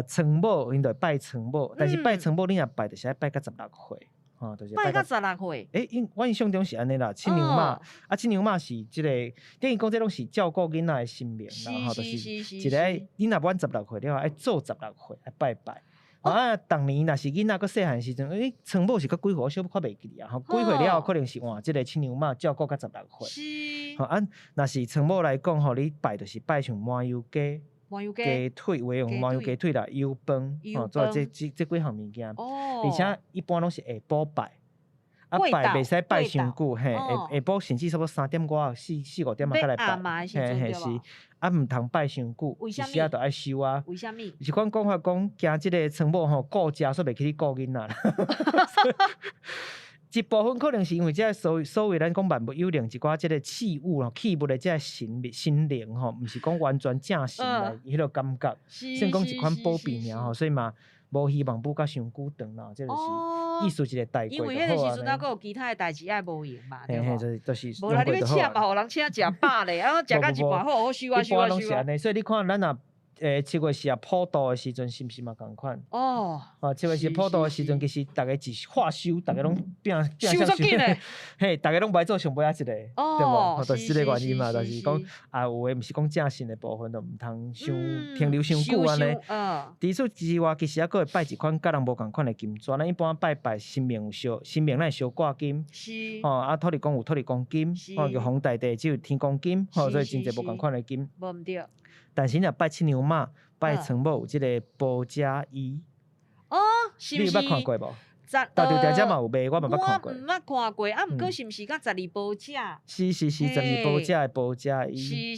床母，𪜶就會拜床母，但是拜床母，你若拜就是愛拜到十六歲。吼，就是拜到十六歲。欸，因我印象中是按呢啦，七娘媽，啊，七娘媽是這個，等於講這攏是照顧囡仔的神明啦，吼，就是一個你若滿十六歲了後，愛做十六歲，愛拜拜。啊，逐年若是囡仔閣細漢時陣，欸，倉母是閣幾歲？我小可袂記得啊。吼，幾歲了後可能是換這個七娘媽照顧到16歲。吼啊，若是倉母來講吼，你拜就是拜像麻油雞、麻油雞、雞腿，有的用麻油雞腿啦，油飯，吼，做這幾項物件。而且一般攏是下晡拜。啊，拜袂使拜傷久，嘿，下下晡甚至差不多3點外、四五點仔才來拜，嘿嘿是。啊，毋通拜傷久，一時仔就愛收啊。為啥物？是款講法講，驚這個倉母吼顧食，煞袂記咧顧囡仔啦。一部分可能是因為這個所謂咱講萬物有靈，一寡這個器物吼，器物的這個神神靈吼，毋是講完全正神來彼個感覺，算講一款保庇爾吼，所以嘛。無希望舞甲傷久長啦，這就是意思一個帶過因為彼个時陣猶閣有其他的代誌愛無閒嘛，對無？就是無啦，你欲請嘛，予人請食飽咧，啊，食到一半好好收啊收啊收啊。所以你看咱若7月4普渡的時陣，是毋是嘛仝款？啊，7月4普渡的時陣，其實逐家一化收，逐家攏變收足緊的。嘿，逐家攏無愛做上尾仔一個，對無？就是這個原因嘛，就是講啊，有的毋是講正神的部分，就毋通傷停留傷久按呢。除此之外，其實猶閣會拜一款佮人無仝款的金紙。咱一般拜拜神明有燒，神明咱會燒掛金，吼啊，土地公有土地公金，吼玉皇大帝只有天公金，吼，所以真濟無仝款的金。無毋對。但是若拜七娘媽、拜倉母有這個寶遮衣。哦，是毋是？你有捌看過無？大稻埕遮嘛有賣，我嘛捌看過。我毋捌看過，啊，毋過是毋是佮十二寶遮？是是是，十二寶遮的寶遮衣。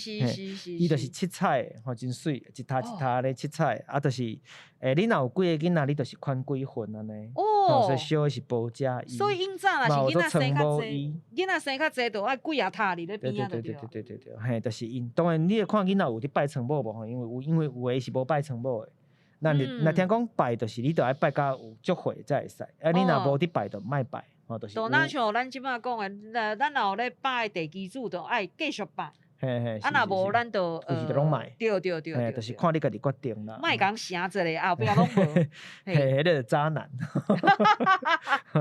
伊就是七彩的，吼，真媠，一塔一塔咧七彩，啊，就是，你若有幾个囡仔，你就是款幾份按呢。哦。所以燒的是寶遮衣。所以𪜶早若是囡仔生較濟，囡仔生較濟，就愛幾仔塔佇咧邊仔就對。對對對對對對，嘿，就是𪜶。當然，你會看囡仔有佇拜倉母無吼？因為有的是無拜倉母的。那你若聽講拜，就是你著愛拜甲有足歲才會使，啊，你若無佇拜，就莫拜，吼，就是。就若像咱這擺講的，咱若有咧拜地基主，就愛繼續拜。嘿嘿。啊，若無咱就規就攏莫。對對對對。就是看你家己決定啦。莫共成一个，後壁攏無。嘿，彼個渣男。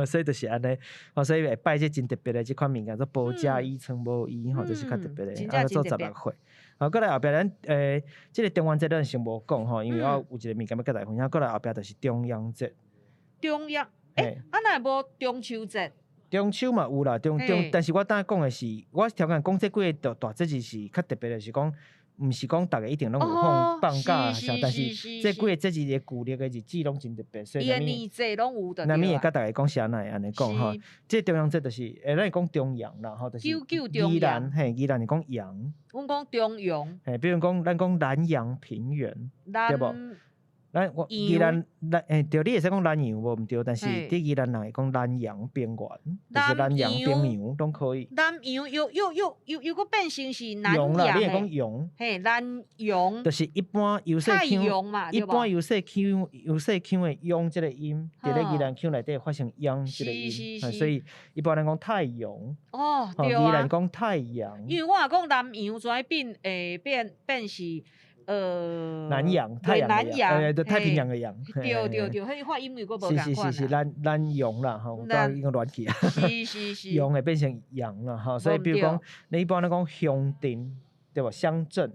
所以就是按呢，所以會拜這真特別的這款物件，做寶遮衣、倉母衣，吼，這是較特別的，啊，做16歲。啊，過來後壁咱這个中元節咱先無講吼，因為我有一个物件欲佮大家分享。過來後壁就是重陽節。重陽，欸，啊，若無中秋節？中秋嘛有啦，中中，但是我等下講的是，我頭先講這幾个大大節日是較特別的，是講，毋是講逐个一定攏有放放假啥，但是這幾个節日的舊曆的日子攏真特別，所以伊的年節攏有。難免會佮逐家講啥會按呢講吼。這重陽節就是，咱會講重陽啦，吼，就是宜蘭，嘿，宜蘭是講陽。阮講重陽。嘿，比如講，咱講南陽平原，對無？咱我宜蘭南欸對，你會使講南洋無毋對，但是佇宜蘭人會講南陽平原，就是南陽平原攏可以。南洋又又又又又閣變成是南洋啦，你會講陽？嘿，南洋。就是一般由細腔，一般由細腔由細腔的陽這个音，佇咧宜蘭腔內底發成央這个音，所以一般人講太陽。哦，對啊。宜蘭講太陽。因為我若講南洋，就愛變會變變是。南洋，太陽的洋，對，太平洋的洋。對對對，彼發音又閣無仝款。是是是是，南南洋啦，吼，有當應該亂去啊。是是是。洋會變成陽啦，吼，所以比如講，你一般咧講鄉鎮，對無？鄉鎮。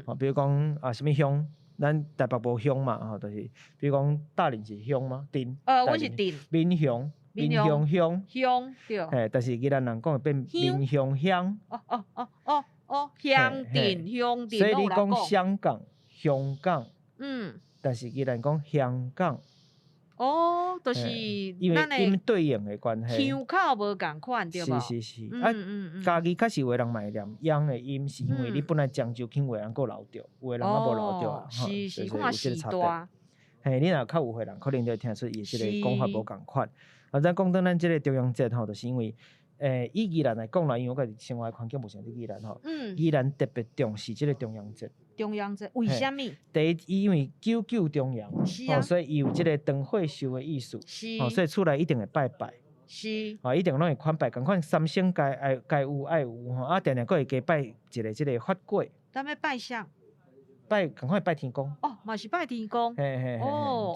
吼，比如講啊，啥物鄉？咱台北無鄉嘛，吼，就是，比如講大林是鄉嗎？鎮。阮是鎮。民雄，民雄鄉。鄉，對。嘿，但是宜蘭人講會變民雄鄉。哦哦哦哦。哦，鄉鎮鄉鎮，所以你講香港、香港，但是宜蘭講香港。哦，就是因為音對應的關係，腔口無仝款，對無？是是是，啊，家己確實有的人嘛會念央的音，是因為你本來漳州腔有的人閣留著，有的人猶無留著，是是，看時代。嘿，你若較有歲人，可能就會聽出伊這個講法無仝款。啊，咱講轉咱這个重陽節吼，就是因為。以宜蘭來講啦，因為我家己生活的環境無像佇宜蘭吼，宜蘭特別重視這個重陽節。重陽節為啥物？第一，伊因為九九重陽，吼，所以伊有這個長歲壽的意思，吼，所以厝內一定會拜拜。吼，一定攏會款拜，仝款三牲該愛該有愛有吼，啊，定定閣會加拜一个這个法粿。咱欲拜啥？拜仝款拜天公。哦，嘛是拜天公。嘿嘿嘿，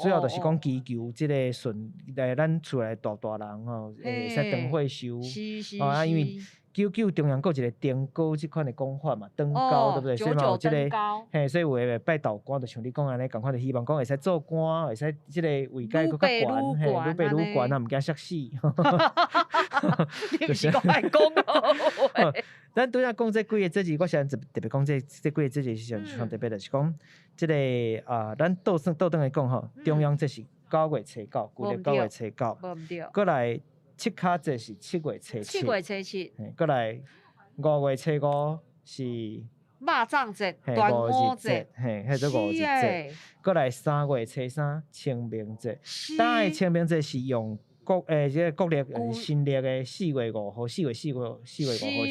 主要就是講祈求這个順，來咱厝內大大人吼，會使長歲壽。是是。啊，因為九九重陽閣有一个登高這款的講法嘛，登高對不對？所以嘛有這个，嘿，所以有的拜道官，就像你講按呢，仝款就希望講會使做官，會使這个位階閣較懸，嘿，愈爬愈懸啊，毋驚摔死。你毋是講愛講哦。咱拄才講這幾个節日，我想特別講這幾个節日是上特別，就是講這个啊，咱倒算倒轉來講吼，重陽節是9月初9，舊曆9月初9。閣來七巧節是7月初7。7月初7。閣來5月初5是肉粽節、端午節，嘿，彼做五日節。閣來3月初3清明節，當的清明節是用國這个國曆新曆的4月5號，4月4號，4月5號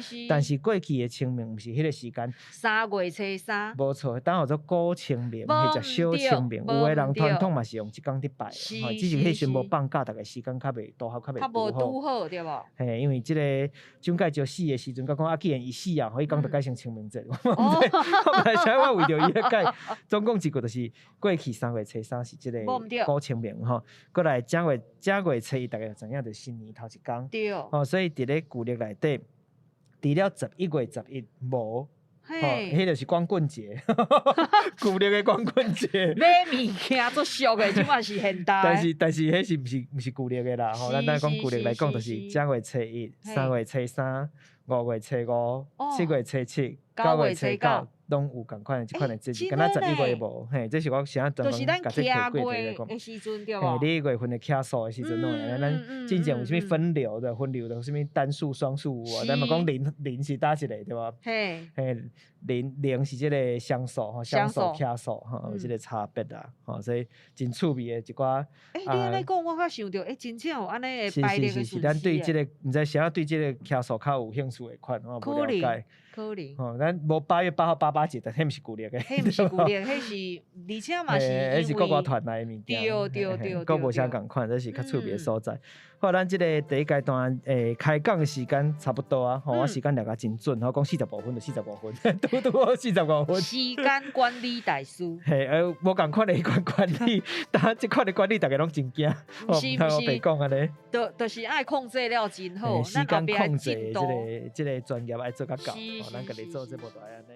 是。但是過去的清明毋是彼个時間。 3月初3。無錯，當號做古清明，或者小清明，有的人傳統嘛是用這工佇拜，吼，只是彼時陣無放假，逐个時間較袂拄好，較袂拄好。拄好對無？嘿，因為這个蔣介石死的時陣，佮講啊，既然伊死啊，予伊講就改成清明節。我毋知啥我為著伊咧改，總共一句就是過去3月初3是這个古清明吼，閣來正月初一，逐家就知影，就是新年頭一工。對。吼，所以佇咧舊曆內底，除了11月11無，吼，彼就是光棍節，舊曆的光棍節。買物件足俗的，這嘛是現代。但是，彼是毋是舊曆的啦？吼，咱咱講舊曆來講，就是正月初一、3月初3、5月初5、7月初7、9月初9。攏有仝款的這款的節日，敢若11月無，嘿，這是我啥專門共這提過來講。嘿，你月份的奇數的時陣攏會按呢，咱進前有啥物分流的，分流的啥物單數、雙數有無？咱嘛講零是佗一个對無？嘿，零是這个雙數吼，雙數、奇數吼，有這个差別啦，吼，所以真趣味的一寡。欸，你按呢講，我才想著，欸，真正有按呢的排列的是是是，咱對這个毋知誰仔對這个奇數較有興趣的款，我無了解。可能。吼，咱無8月8號八八節，但彼毋是舊曆的。彼毋是舊曆，彼是而且嘛是彼是國外傳來的物件。對對對。閣無啥仝款，這是較趣味的所在。好，咱這个第一階段開講的時間差不多啊，吼，我時間掠甲真準，我講四十五分就四十五分，拄拄好四十五分。時間管理大師。嘿，無仝款的彼款管理，但這款的管理，逐家攏真驚，毋是毋是，白講按呢。就是愛控制了真好，時間控制的這个專業愛做較到，吼，咱家己做節目就愛按呢。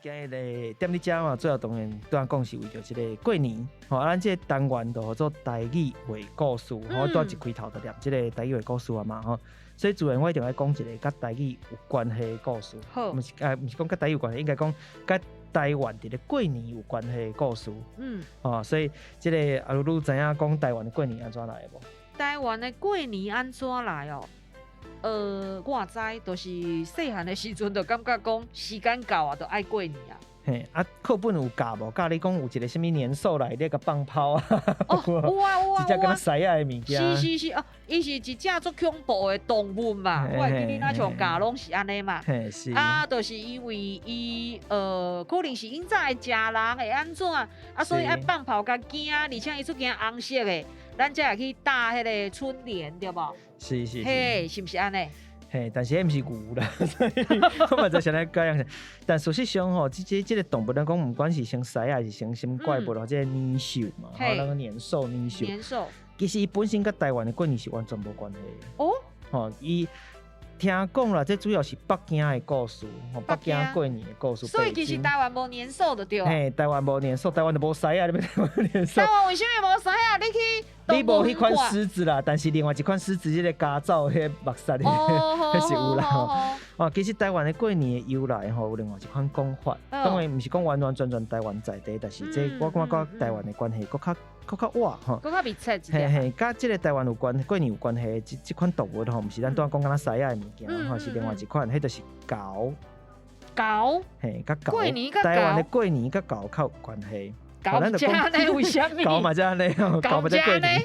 今日咧踮咧遮嘛，主要當然拄仔講是為著這个過年，吼，啊，咱這个單元就號做台語話故事，吼，拄仔一開頭就念這个台語話故事啊嘛，吼，所以自然我一定愛講一个佮台語有關係的故事，毋是啊，毋是講佮台語有關係，應該講佮台灣佇咧過年有關係的故事，吼，所以這个阿魯魯知影講台灣的過年按怎來的無？台灣的過年按怎來哦？我知，就是細漢的時陣就感覺講時間到啊，就愛過年啊。嘿，啊，課本有教無？教你講有一个啥物年獸來咧共放炮啊？哦，有啊有啊，一隻敢若獅仔的物件。是是是，哦，伊是一隻足恐怖的動物嘛。我會記你若像教攏是按呢嘛。嘿是。啊，就是因為伊可能是𪜶早的食人會按怎啊，所以愛放炮共驚，而且伊出驚紅色的。咱才會去搭彼个春聯，對無？是是是，嘿，是毋是按呢？嘿，但是彼毋是牛啦，所以我嘛知啥來解樣。但事實上吼，這个動物，咱講毋管是成獅仔，還是成啥物怪物咯，這个年獸嘛，吼，咱講年獸年獸。年獸。其實伊本身佮台灣的過年是完全無關係的。哦。吼，伊聽講啦，這主要是北京的故事，吼，北京過年的故事。所以其實台灣無年獸就對啊。嘿，台灣無年獸，台灣就無獅仔，你欲台灣年獸？台灣為啥物無獅仔？你去。你無彼款獅子啦，但是另外一款獅子，這个家走彼目屎的，彼是有啦吼。哦，其實台灣的過年的由來吼，有另外一款講法。當然毋是講完完全全台灣在地，但是這我感覺佮台灣的關係閣較閣較倚吼。閣較密切一點。嘿嘿，佮這个台灣有關過年有關係的這款動物吼，毋是咱拄仔講敢若獅仔的物件吼，是另外一款，彼就是猴。猴。嘿，佮猴。過年佮台灣的過年佮猴較有關係。狗食呢？為啥物？狗嘛才按呢，狗嘛才過年。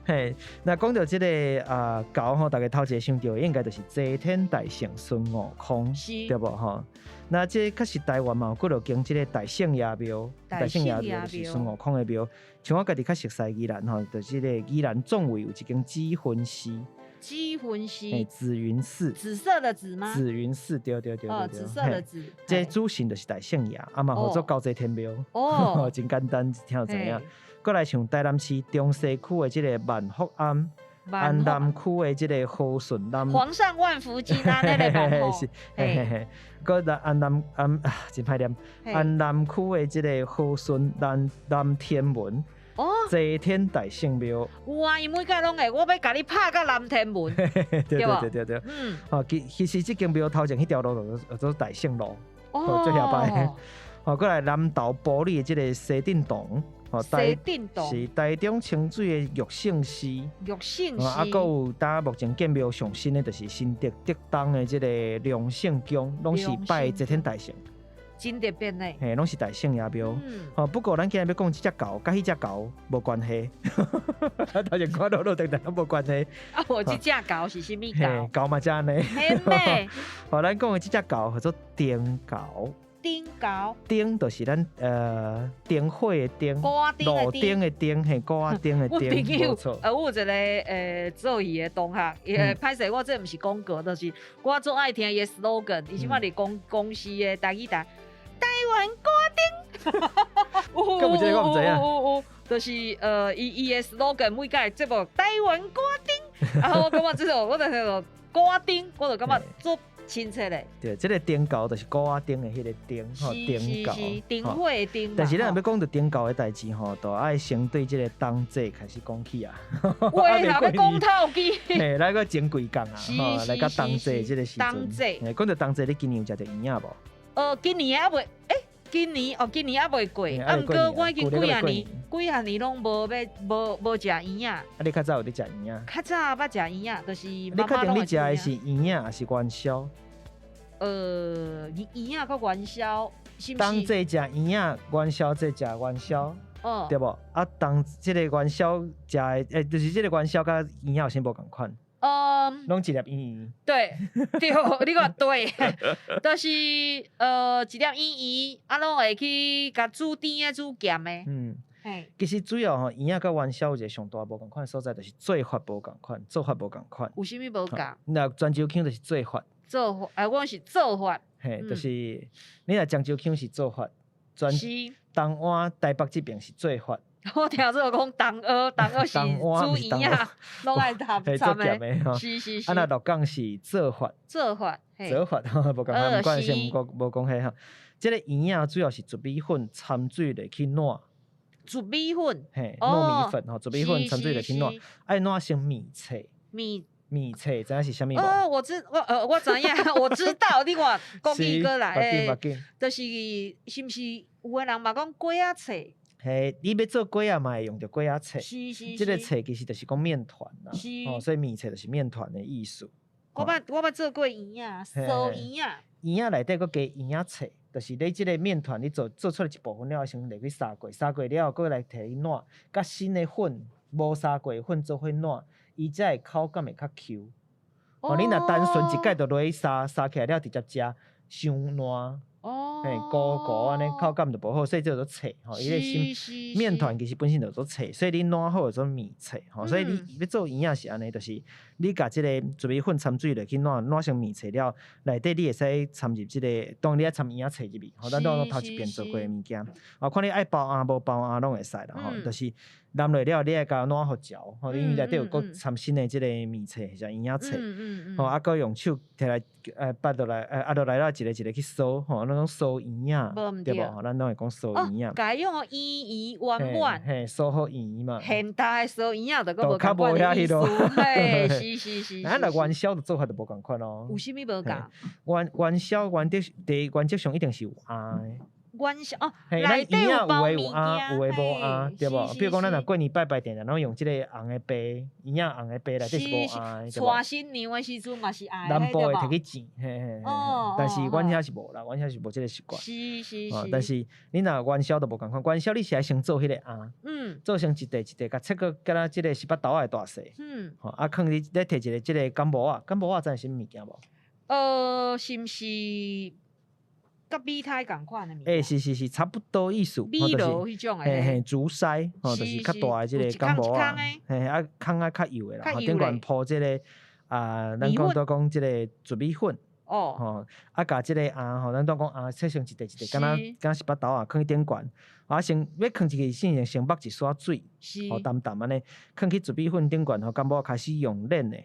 嘿，那講著這个啊猴吼，大家頭一个想著的應該就是齊天大聖孫悟空，對無吼？那這確實台灣嘛有幾落間這个大聖爺廟，大聖爺廟就是孫悟空的廟。像我家己較熟似宜蘭吼，就是這个宜蘭總位有一間紫雲寺。紫雲寺，紫雲寺，紫色的紫嗎？紫雲寺，對對對對對。紫色的紫。這主神就是大聖爺，啊嘛號做猴齊天廟。哦，真簡單，聽就知影。閣來像台南市中西區的這个萬福庵，安南區的這个和順南。皇上萬福金安那个萬福。是，嘿嘿嘿。閣來安南安啊，真歹念。安南區的這个和順南南天門。哦，齊天大聖廟。有啊，伊每屆攏會，我欲共你拍到南天門。對對對對對。嗯。哦，其實這間廟頭前彼條路就叫做大聖路。哦。足遐擺。哦，閣來南投埔里的這个西鎮洞。哦，西鎮洞是台中清水的玉聖寺。玉聖寺。啊，閣有呾目前建廟上新的，就是新竹竹東的這个龍勝宮，攏是拜齊天大聖。真特別呢。嘿，攏是大聖爺廟。哦，不過咱今日欲講這隻猴，佮彼隻猴無關係。頭前看落落定定攏無關係。啊，無這隻猴是啥物猴？猴嘛才按呢。嘿咩？哦，咱講的這隻猴叫做燈猴。燈猴，燈就是咱燈火的燈，路燈的燈，嘿，鼓仔燈的燈，無錯。我有一个做戲的同學，伊歹勢，我這毋是廣告，就是我足愛聽伊的 slogan，伊這擺佇公司的台語台，台灣鼓仔燈。有這个我毋知影。有有，就是伊的 slogan 每屆節目台灣鼓仔燈，啊，我感覺這個，我就聽著鼓仔燈，我就感覺足親切咧。對，這个燈猴就是鼓仔燈的彼个燈，吼，燈猴，燈火的燈。但是咱若欲講著燈猴的代誌吼，就愛先對這个冬節開始講起啊。話若欲講透去。嘿，來個前幾工啊，吼，來到冬節這个時陣。冬節。嘿，講著冬節，你今年有食著圓仔無？今年猶未，欸，今年哦，今年猶未過，啊，毋過我已經幾仔年，幾仔年攏無欲無無食圓仔。啊，你較早有咧食圓仔？較早捌食圓仔，就是你確定你食的是圓仔還是元宵？圓仔佮元宵，是毋是？冬節食圓仔，元宵節食元宵，對無？啊，冬這个元宵食的，欸，就是這个元宵佮圓仔有啥無仝款？攏一粒圓圓。對，對，你講對，就是一粒圓圓，啊，攏會去共煮甜的、煮鹹的。嗯，其實主要吼，圓仔佮元宵有一个上大無仝款所在，就是做法無仝款，做法無仝款。有啥物無仝？若泉州腔就是做法。做法，哎，我是做法。嘿，就是你若漳州腔是做法，全東灣台北這邊是做法。我聽做講東澳，東澳是煮圓仔，攏愛摻摻的。是是是。啊，若鹿港是做法。做法，做法吼，無仝款，毋管是毋講無講彼吼。這个圓仔主要是糯米粉摻水落去滗。糯米粉。嘿，糯米粉吼，糯米粉摻水落去滗，愛滗成麵冊。麵麵冊知影是啥物無？哦，我知影，我知道。你看國語閣來，欸，就是是毋是有的人嘛講粿仔冊？嘿，你欲做粿仔嘛會用著粿仔冊。是是。這个冊其實就是講麵團啦，哦，所以麵冊就是麵團的意思。我捌做過圓仔，酥圓仔。圓仔內底閣加圓仔冊，就是你這个麵團你做出來一部分了後，先落去砂過，砂過了後，閣來提去滗，佮新的粉無砂過的粉做伙滗，伊才會口感會較 Q。哦，你若單純一蓋就落去砂，砂起來了直接食，傷爛。嘿，糊糊按呢，口感就無好，所以這叫做冊吼。伊个新麵團其實本身就做冊，所以你滗好就做麵冊吼。所以你欲做圓仔是按呢，就是你共這個糯米粉摻水落去滗，滗成麵冊了，內底你會使摻入這个，當然你愛摻圓仔冊入去，吼，咱攏頭一遍做過的物件。哦，看你愛包餡無包餡攏會使啦吼，就是淋落了，你愛共滗予嚼，吼，因為內底有閣摻新的這个麵冊，或者圓仔冊，吼，啊，閣用手提來，捌落來，壓落來了，一个一个去酥，吼，咱講酥圓仔，對無？咱攏會講酥圓仔。共用圓圓圓滿。嘿，酥予圓嘛。現代酥圓仔就閣無仝款的意思，嘿，是是是。啊，若元宵的做法就無仝款咯。有啥物無仝？元宵原則第一原則上一定是有餡的。元宵哦，嘿，咱內底圓仔有包有的有餡，物有的無餡，件，對無？是比如講，咱若是過年拜拜定定攏用這個紅的白，圓仔紅的白內底是無是餡的，是，對無？娶新娘的時陣嘛是愛南的，對無？部會提去煎，嘿嘿嘿嘿。但是阮遐是無啦，阮遐是無這個習慣。哦，但是你若元宵就無仝款，元宵你是愛先做彼個餡，做成一塊一塊，共切閣敢若這個十八豆仔的大細。吼，啊，囥佇咧提一个這個柑仔，柑仔知影啥物物件無？是毋是佮米苔仝款的物欸，件？是是是，差不多意思，米吼，就是露彼種的嘿嘿，嘿。竹篩，吼，就是較大的這有個一空一空柑仔，的。嘿嘿，啊，空仔較幼的啦，較吼，頂懸幼咧。鋪這個啊，咱麵粉。講拄講這個糯米粉，吼，啊，共這個餡吼，咱拄講餡切成一塊一塊，敢若敢若十八豆仔，囥佇頂懸，啊，先欲囥入去先前先捌一撮水，吼，澹澹按呢，囥去糯米粉頂懸吼，柑仔開始用練的，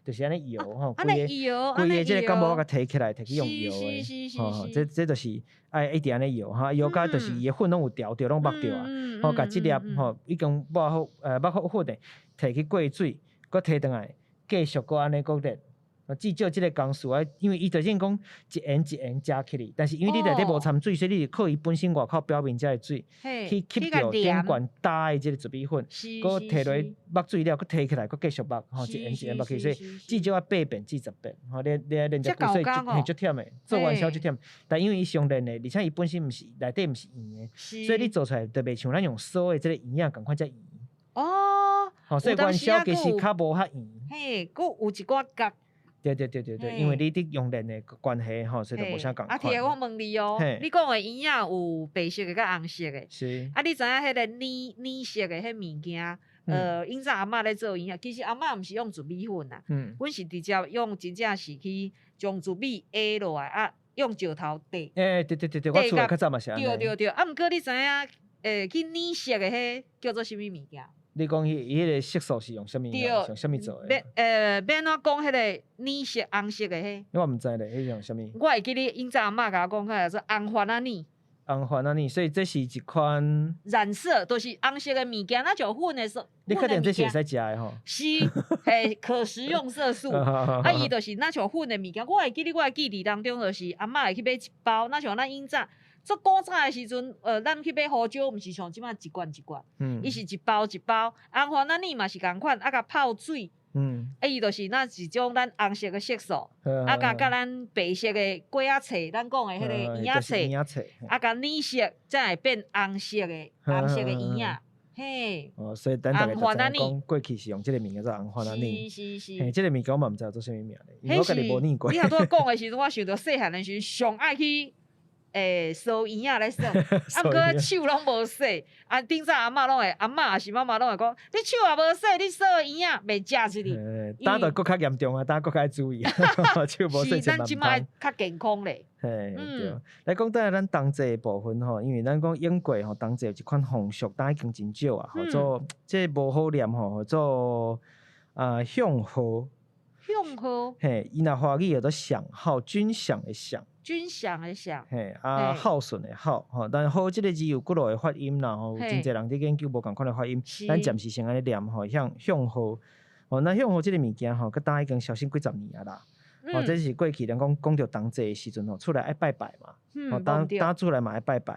就是按呢搖吼，按規呢搖，個按呢規個這個柑仔搖。共提起來，提去用搖的，吼吼，這這就是愛一直按呢搖，哈，搖甲就是伊的粉攏有調著，攏捌著啊，吼，共這粒吼已經抹好，抹好粉的，提去過水，閣提轉來，繼續閣按呢閣練。至少這個工序愛，因為伊就算講一緣一緣加起來，但是因為你內底無摻水，所以你是靠伊本身外口表面遮的水，去吸著頂懸焦的這個糯米粉，閣提落去捌水了，閣提起來，閣繼續捌，吼，一緣一緣捌去，所以至少愛八遍至十遍，吼，你你愛練遮久，所以嘿足忝的，做元宵足忝。但因為伊上練的，而且伊本身毋是內底毋是圓的，所以你做出來就袂像咱用酥的這個圓仔仝款遮圓。吼，所以元宵其實較無遐圓。嘿，閣有一寡角。對對對對對，因為你佇用練的關係吼，所以就無啥仝啊，鐵，我問你哦，你講的圓仔有白色的佮紅色的，啊，你知影彼個奶奶色的彼物件？以前阿嬤咧做圓仔，其實阿嬤毋是用糯米粉啦，阮是直接用真正是去將糯米下落來，啊，用石頭硩。欸，對對對對，我厝內較早嘛是按呢。對對對，啊，毋過你知影，去奶色的彼叫做啥物物件？你講彼伊彼個色素是用啥物？用啥物做的？欲按怎講彼個奶色紅色的彼？我毋知咧，彼用啥物？我會記得以前阿嬤共我講，叫做紅番仔奶。紅番仔奶，所以這是一款染色，就是紅色的物件，若像粉的色。你確定這是會使食的吼？是，嘿，可食用色素。啊，伊就是若像粉的物件，我會記得我的記憶當中，就是阿嬤會去買一包，若像咱以前。做古早的時陣，咱去買胡椒，毋是像這擺一罐一罐，伊是一包一包。紅番仔奶嘛是仝款，啊，共泡水，啊，伊就是若一種咱紅色的色素，啊，共佮咱白色的粿仔冊，咱講的彼個圓仔冊，啊，共染色，才會變紅色的紅色的圓仔。嘿。哦，所以等大家就知影講，過去是用這個物件做紅番仔奶。是是是。嘿，這個物件我嘛毋知做啥物名咧，因為我家己無染過。你拄仔講的時陣，我想著細漢的時陣上愛去。欸，梳圓仔咧耍，啊，毋過手攏無洗，啊，頂早阿嬤攏會，阿嬤抑是媽媽攏會講，你手也無洗，你梳圓仔袂食出去。當就閣較嚴重啊，當閣較愛注意，手無洗是咱這擺較健康咧。嘿，對。來講等下咱冬節的部分吼，因為咱講英國吼冬節有一款風俗，當已經真少啊，號做這無好念吼，號做啊向號。向號。嘿，伊若華語叫做饗號，軍饗的饗。軍饗的饗，嘿，啊，孝順的孝，吼，但號這個字有幾落個發音啦，吼，有真濟人佇研究無仝款的發音，咱暫時先按呢念吼，向向號，吼，那向號這個物件吼，佮當已經消失幾十年啊啦，吼，這是過去人講講著冬節的時陣吼，厝內愛拜拜嘛，吼，當當厝內嘛愛拜拜，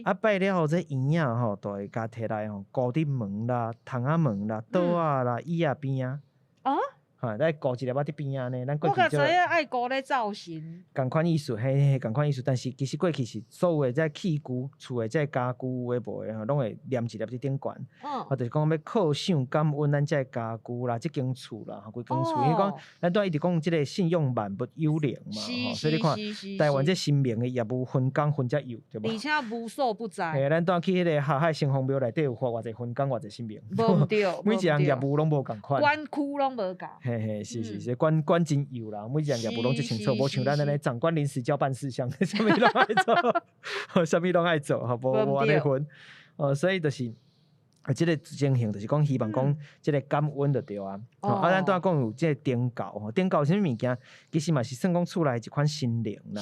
啊拜了後這圓仔吼，就會共提來吼，掛佇門啦、窗仔門啦、桌仔啦、椅仔邊仔。啊？哈，來掛一粒仔佇邊仔呢，咱過我較去知影愛掛咧灶神。仝款意思，嘿嘿，仝款意思。但是其實過去是所有的這器具，厝的這家具有的無的吼，攏會黏一粒佇頂懸。啊，就是講欲叩賞感恩咱這家具啦，這間厝啦，吼，規間厝。因為講咱拄仔一直講這個信用萬物有靈嘛，吼，所以你看台灣這神明的業務分工分遮幼，對無？而且無所不在。嘿，咱拄仔去彼個霞海城隍廟內底有發偌濟分工，偌濟神明。無對，每一項業務攏無仝款。管區攏無仝。嘿嘿，是是是，管管真幼啦，每一項業務攏足清楚，無像咱按呢長官臨時交辦事項，啥物攏愛做，啥物攏愛做，吼，無無按呢分，哦，所以就是，這個情形就是講希望講這個感恩就對啊。啊，咱拄仔講有這個燈轎吼，燈轎是啥物物件？其實嘛是算講厝內一款神靈啦。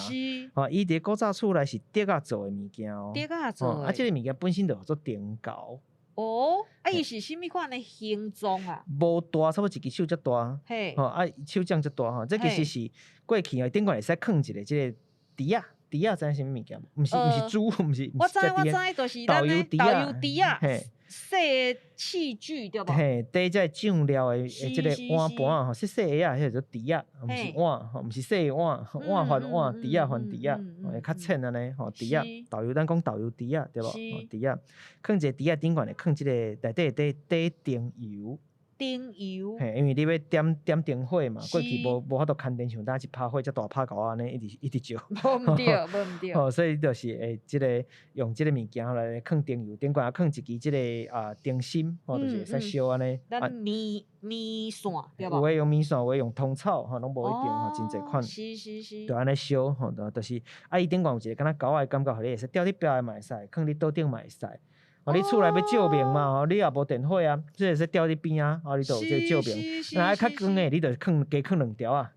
吼，伊佇古早厝內是竹仔做的物件哦。竹仔做的。啊，這個物件本身就叫做燈轎。哦，啊，伊是啥物款的形狀啊？無大，差不多一支手遮大。吼，啊，手掌遮大吼，這其實是過去啊，頂懸會使囥一個這個池仔。豬仔知影啥物物件無？毋是毋是豬，毋是我知毋是食我知，就是咱豆油的豆豬仔，油豬仔，洗器具對無？嘿，底這醬料的這个碗盤仔吼，細細个仔，彼個叫匙仔，毋是碗吼，毋是細碗，碗還碗，匙仔還匙仔，會較淺按呢吼，匙仔，豆油咱講豆油匙仔對無？匙仔，囥一个匙仔頂懸會囥這個內底底底燈油。燈油。嘿，因為你欲點點燈火嘛，過去無無法度牽電，像當一拍火遮大拍厚按呢，一直一直照。無毋對，無毋對。吼，所以就是會這个用這个物件來囥燈油，頂懸猶囥一支這个啊燈芯，吼，就是會使燒按呢。咱棉棉線對無？有的用棉線，有的用通草，吼，攏無一定吼，真濟款。就按呢燒，吼，就是啊，伊頂懸有一个敢若鉤仔的感覺，予你會使吊佇壁的嘛會使，囥佇桌頂嘛會使。哦，你厝內欲照明嘛，吼，你也無電火啊，所以會使吊佇邊仔，哦，你就有這個照明。若愛較光的，你就囥加囥兩條仔。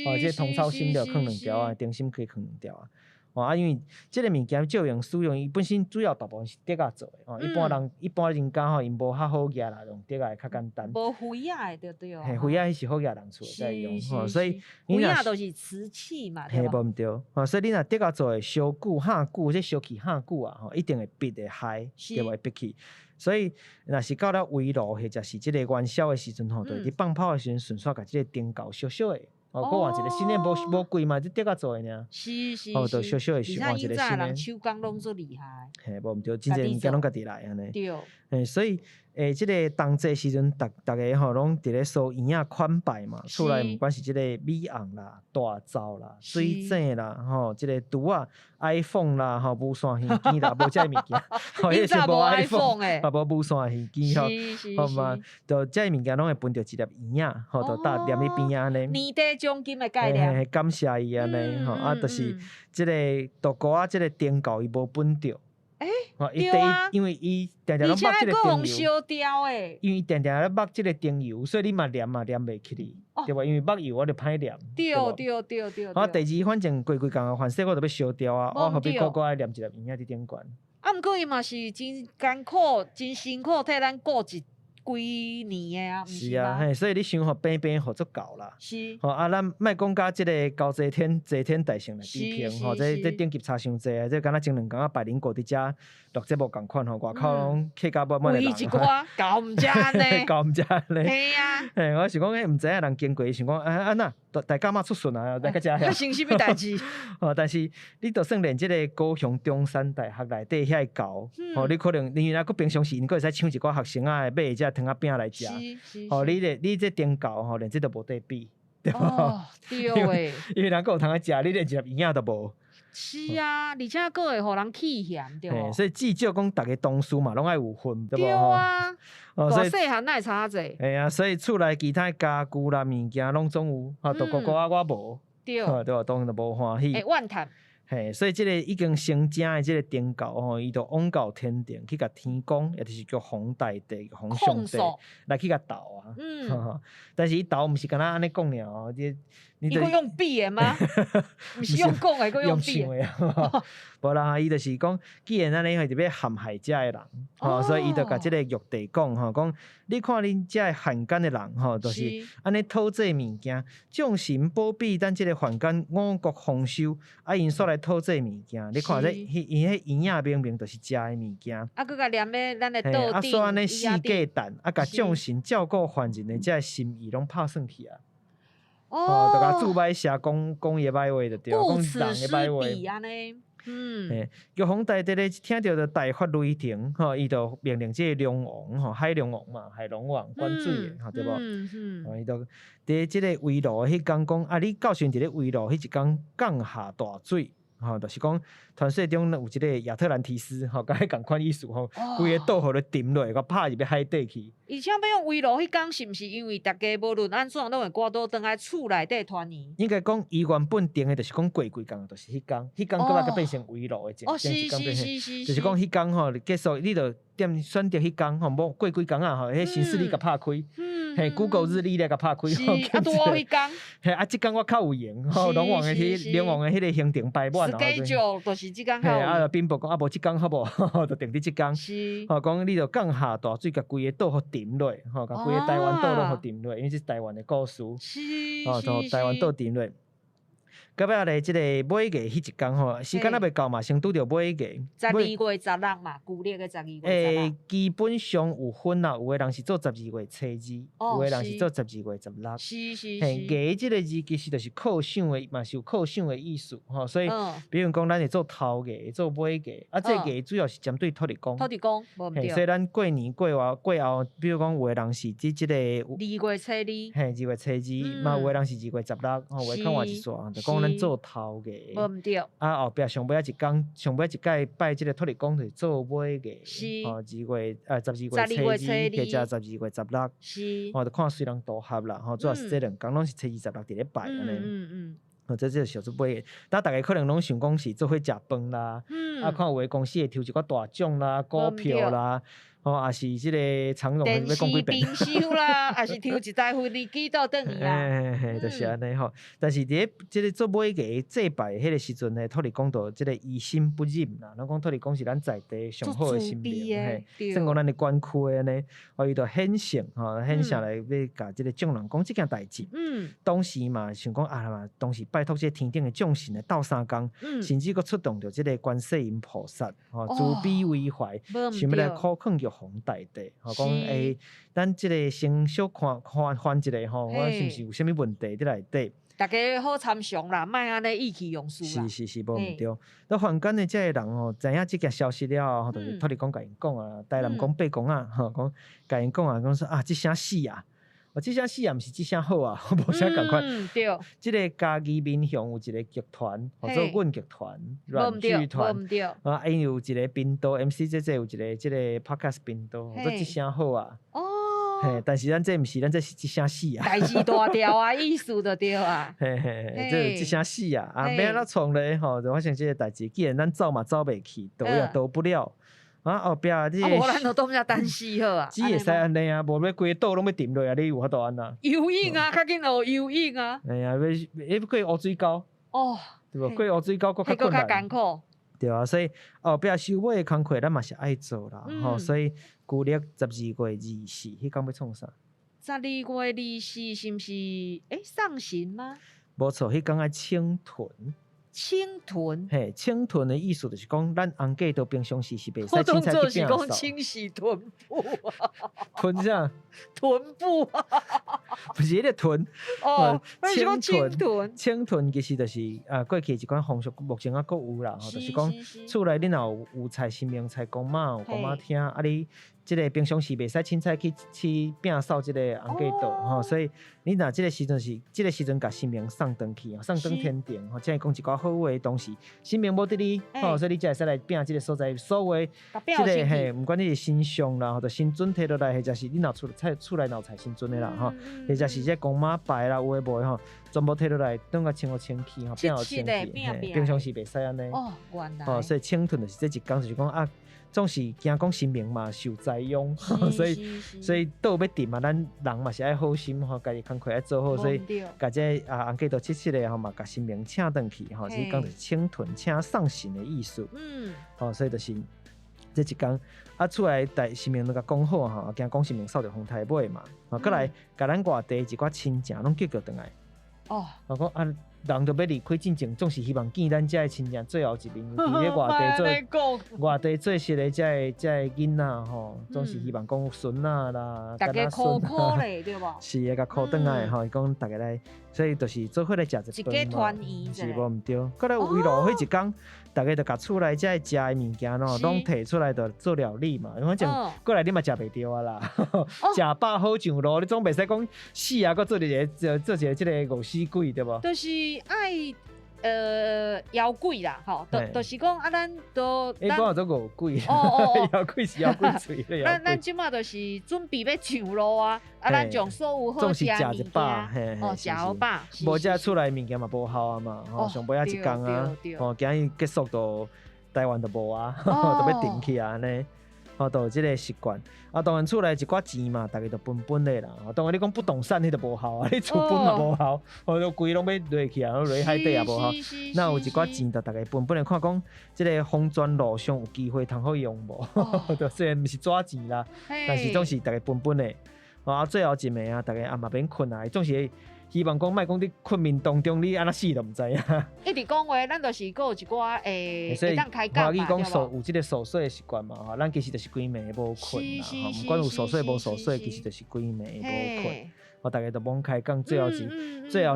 哦，這個通草芯就囥兩條仔，燈芯可以囥兩條仔。哦，啊，因為這个物件照明使用，伊本身主要大部分是竹仔做的，哦，一般人一般人家吼，𪜶無較好額啦，用竹仔會較簡單。無灰仔的就對。嘿，灰仔彼是好額人厝的才會用，吼，所以灰仔就是瓷器嘛，嘿，無毋對，吼，所以你若竹仔做的燒久、烘久，這燒氣烘久啊，吼，一定會逼會害，對無？會逼去。所以若是到了圍爐或者是這个元宵的時陣吼，就佇放炮的時陣，順紲共這个燈鉤燒燒的。哦，閣換一个新的，無無貴嘛，這竹仔做的爾。哦，就小小的換一個新的。人手工攏足厲害。嘿，無毋對，真濟物件攏家己來按呢。對。嘿，所以，這个冬節時陣，逐逐个吼攏佇咧燒圓仔款待嘛，厝內毋管是這个米紅啦、大灶啦、水井啦、吼，這个櫥仔、iPhone 啦、吼，無線耳機啦，無這个物件，吼，彼時無 iPhone，也無無線耳機吼，好嘛，就這个物件攏會分著一粒圓仔，吼，就搭黏佇邊仔按呢。年底獎金的概念。嘿，感謝伊按呢，吼，啊，就是這个杜姑仔這个燈鉤伊無分著。吼，伊第一，因為伊定定攏抹這个燈油，因為伊定定咧抹這个燈油，所以你嘛黏嘛黏袂起去，對無？因為抹油我就歹黏，對對對對。啊，第二，反正過幾工啊，凡勢我都欲燒掉啊，我何必閣閣愛黏一粒圓仔佇頂懸？啊，毋過伊嘛是真艱苦、真辛苦，替咱顧一規年的啊，毋是啊，嘿，所以你想吼，平平予足夠啦。吼啊，咱莫講佮這个高齊天、齊天大聖來比拼吼，這這等級差傷濟啊！這敢若前兩工啊，百靈果佇遮錄節目仝款吼，外口攏客甲滿滿的人。伊一寡𠢕毋才按呢。𠢕毋才按呢。嘿啊。嘿，我想講，彼毋知影人經過，想講啊按怎，大家嘛出巡啊，來到遮。發生啥物代誌？吼，但是你就算連這个高雄中山大學內底遐个猴，吼，你可能因為啊，閣平常時𪜶閣會使搶一寡學生仔的買的這糖仔餅來食。吼，你咧你這燈鉤吼，連這都無得比，對無？哦，對的。因為人閣有通仔食，你連一粒圓仔都無。是啊，而且閣會予人氣嫌，對無？所以至少講，逐个同事嘛，攏愛有份，對無？對啊。大細漢哪會差遮濟？嘿啊，所以厝內其他家具啦、物件攏總有，吼，獨孤孤仔我無，對無？當然就無歡喜。會怨嘆。嘿，所以這个已經成精的這个燈鉤吼，伊就往到天庭去共天公，也就是玉皇大帝、玉皇上帝來去共鬥啊。但是伊鬥毋是干焦按呢講爾哦，你伊閣用比的嗎？毋是用講的，閣用比的。無啦，伊就是講，既然按呢，伊就欲陷害遮的人，吼，所以伊就共這个玉帝講吼，講你看恁遮的漢奸的人吼，就是按呢討這物件，眾神保庇咱這个凡間五穀豐收，啊，𪜶煞來討這物件，你看這彼𪜶彼圓仔明明就是食的物件，啊，閣共黏咧咱的桌頂，啊，煞按呢四界誕，啊，共眾神照顧凡人的這个心意攏拍算去啊。哦，就共註歹寫講講伊的歹話就對，講人的歹話。嘿，玉皇大帝咧聽著就大發雷霆，吼，伊就命令這个龍王，吼，海龍王嘛，海龍王管水的，吼，對無？吼，伊就佇這个圍爐彼工講，啊，你到時陣佇咧圍爐彼一工降下大水，吼，就是講傳說中有這个亞特蘭提斯，吼，佮彼仝款意思吼，規個島予咧沉落，共拍入去海底去。而且欲用圍爐彼工，是毋是因為逐家無論按怎攏會趕倒轉來厝內底團圓？應該講，伊原本定的就是講過幾工，就是彼工，彼工閣來閣變成圍爐的前一工變成，就是講彼工吼，結束你就踮選擇彼工吼，無過幾工啊吼，彼行事曆共拍開，嘿，Google 日曆咧共拍開，啊，拄好彼工。嘿，啊，這工我較有閒，吼，龍王的彼龍王的彼个行程排滿啊。 schedule 就是這工較有。嘿，啊，就稟報講啊，無這工好無？就定佇這工。吼，講你就降下大水，共規个島予沉落，吼，共規个台灣島攏予沉落，因為這是台灣的故事。吼，就台灣島沉落。到尾咧，這个尾牙彼一工吼，時間猶未到嘛，先拄著尾牙。 12月16嘛，舊曆的十二月十六。欸，基本上有分啦，有的人是做十二月初二，有的人是做十二月十六。嘿，牙這个字其實就是叩首的，嘛是有叩首的意思吼，所以，比如講，咱會做頭牙，做尾牙，啊，這个牙主要是針對土地公。土地公，無毋對。所以咱過年過外過後，比如講有的人是佇這个二月初二。嘿，二月初二，嘛有的人是二月十六，吼，有的較晚一煞，就講咱做頭牙。無毋對。啊，後壁上尾仔一工，上尾一擺拜這个土地公就是做尾牙。吼，二月啊，十二月初二，或者十二月十六。吼，就看隨人投合啦，吼，主要是這兩工攏是初二十六佇咧拜按呢。吼，這這小做尾牙，但逐家可能攏想講是做伙食飯啦，啊，看有的公司會抽一寡大獎啦、股票啦，吼，抑是這个長榮欲講幾遍。電視冰箱啦，抑是抽一台分離機倒轉去啊。嘿嘿嘿，就是按呢吼。但是佇咧這个做尾牙祭拜彼个時陣呢，土地公就這个於心不忍啦。攏講土地公是咱在地上好的神明，嘿，算講咱的管區的按呢，哦，伊就顯聖吼，顯聖來欲共這个眾人講這件代誌。當時嘛想講啊嘛，當時拜託這个天頂的眾神來鬥相共，甚至閣出動著這个觀世音菩薩，吼，慈悲為懷，想欲來苦勸玉皇大帝，吼，講欸，咱這个先小看看看一下吼，我是毋是有啥物問題佇內底？逐家好參詳啦，莫按呢意氣用事啦。是是是，無毋對。那凡間的這个人吼，知影這件消息了後，就是土地公共𪜶講啊，台南講伯公仔，吼，講共𪜶講啊，講說啊，這聲死啊，哦，這聲死啊，毋是這聲好啊，無啥仝款。這个嘉義民雄有一个劇團，號做阮劇團，阮劇團。啊，𪜶有一个頻道，MC 這有一个這个 podcast 頻道，號做這聲好啊。嘿，但是咱這毋是，咱這是這聲死啊！代誌大條啊，意思就對啊。嘿嘿嘿，這是這聲死啊！啊，欲按怎創咧？吼，就發生這个代誌。既然咱走嘛走袂去，逃也逃不了。啊，後壁你，啊，無咱就當遮等死好啊。只會使按呢啊，無欲規个島攏欲沉落啊！你有法度按怎？游泳啊，較緊學游泳啊。嘿啊，欲過烏水溝。對無？過烏水溝閣較困難。閣較艱苦。對啊，所以後壁收尾的工課，咱嘛是愛做啦，吼。所以舊曆十二月二四，彼工欲創啥？十二月二四是毋是？欸，送神嗎？無錯，彼工愛請屯。請屯。嘿，請屯的意思就是講，咱尪公都平常時是袂使凊彩去摒掃。清洗臀部啊。屯啥？臀部啊。毋是彼个屯。哦，請屯。請屯其實就是啊，過去一款風俗，目前猶閣有啦，吼，就是講厝內你若有有菜神明菜公媽有公媽廳，啊你這个平常時袂使凊彩去去摒掃這個尪公桌吼，所以你若這个時陣是這个時陣共神明送轉去，送轉天庭吼，才會講一寡好話。當時神明無佇哩，吼，所以你才會使來摒這个所在，所有這个嘿，毋管你是神像啦，或者神尊提落來，或者是你若厝菜厝內若有財神尊的啦，吼，或者是這公媽拜啦，有的無的吼，全部提落來，轉共清予清氣吼，摒予清氣，嘿，平常時袂使按呢。哦，原來。吼，所以請屯就是這一工，就是講啊，總是驚講神明嘛受災殃，所以所以島欲沉嘛，咱人嘛是愛好心吼，家己工課愛做好，所以共這个啊尪公桌七七个吼嘛，共神明請轉去吼，這工就是請屯請送神的意思。吼，所以就是這一工啊，厝內大神明都共講好吼，驚講神明掃著風颱尾嘛，吼，閣來共咱外地一寡親情攏叫叫轉來。我講啊，人都欲離開進前，總是希望見咱遮的親情最後一面。佇咧外地做外地做事的遮个遮个囡仔吼，總是希望講孫仔啦，逐家苦苦咧，對無？是會共苦轉來吼，伊講逐家來，所以就是做伙來食一頓嘛，是無毋對。閣來圍爐彼一工，逐家就共厝內遮个食的物件喏，攏提出來就做料理嘛。反正過來你嘛食袂著啊啦，食飽好上路，你總袂使講死啊，閣做一個做做一個這个餓死鬼對無？就是愛枵鬼啦，吼，就是講啊，咱都欸，講做餓鬼，枵鬼是枵鬼喙咧。咱咱這馬就是準備欲上路啊，啊，咱將所有好食的物件，哦，食予飽。無這厝內物件嘛無效啊嘛，吼，上尾仔一工啊，吼，今日結束就台灣就無啊，就欲沉去啊按呢。吼，都有這个習慣。啊，當然厝內一寡錢嘛，逐家就分分的啦。當然你講不動產，彼就無效啊，你厝分嘛無效，吼，就規攏欲落去啊，落海底也無效。那有一寡錢，就逐家分分的看講，這个黃泉路上有機會通好用無？就雖然毋是紙錢啦，但是總是逐家分分的。啊，最後一暝啊，逐家啊嘛免睏啊，總是會希望講莫講佇困眠當中，你按怎死都毋知影。一直講話，咱就是閣有一寡所以會當開講華語嘛，講守對無？有這个守歲的習慣嘛，吼，咱其實就是規暝無睏啦，吼，毋管有守歲無守歲，其實就是規暝無睏。我逐家都罔開講，最後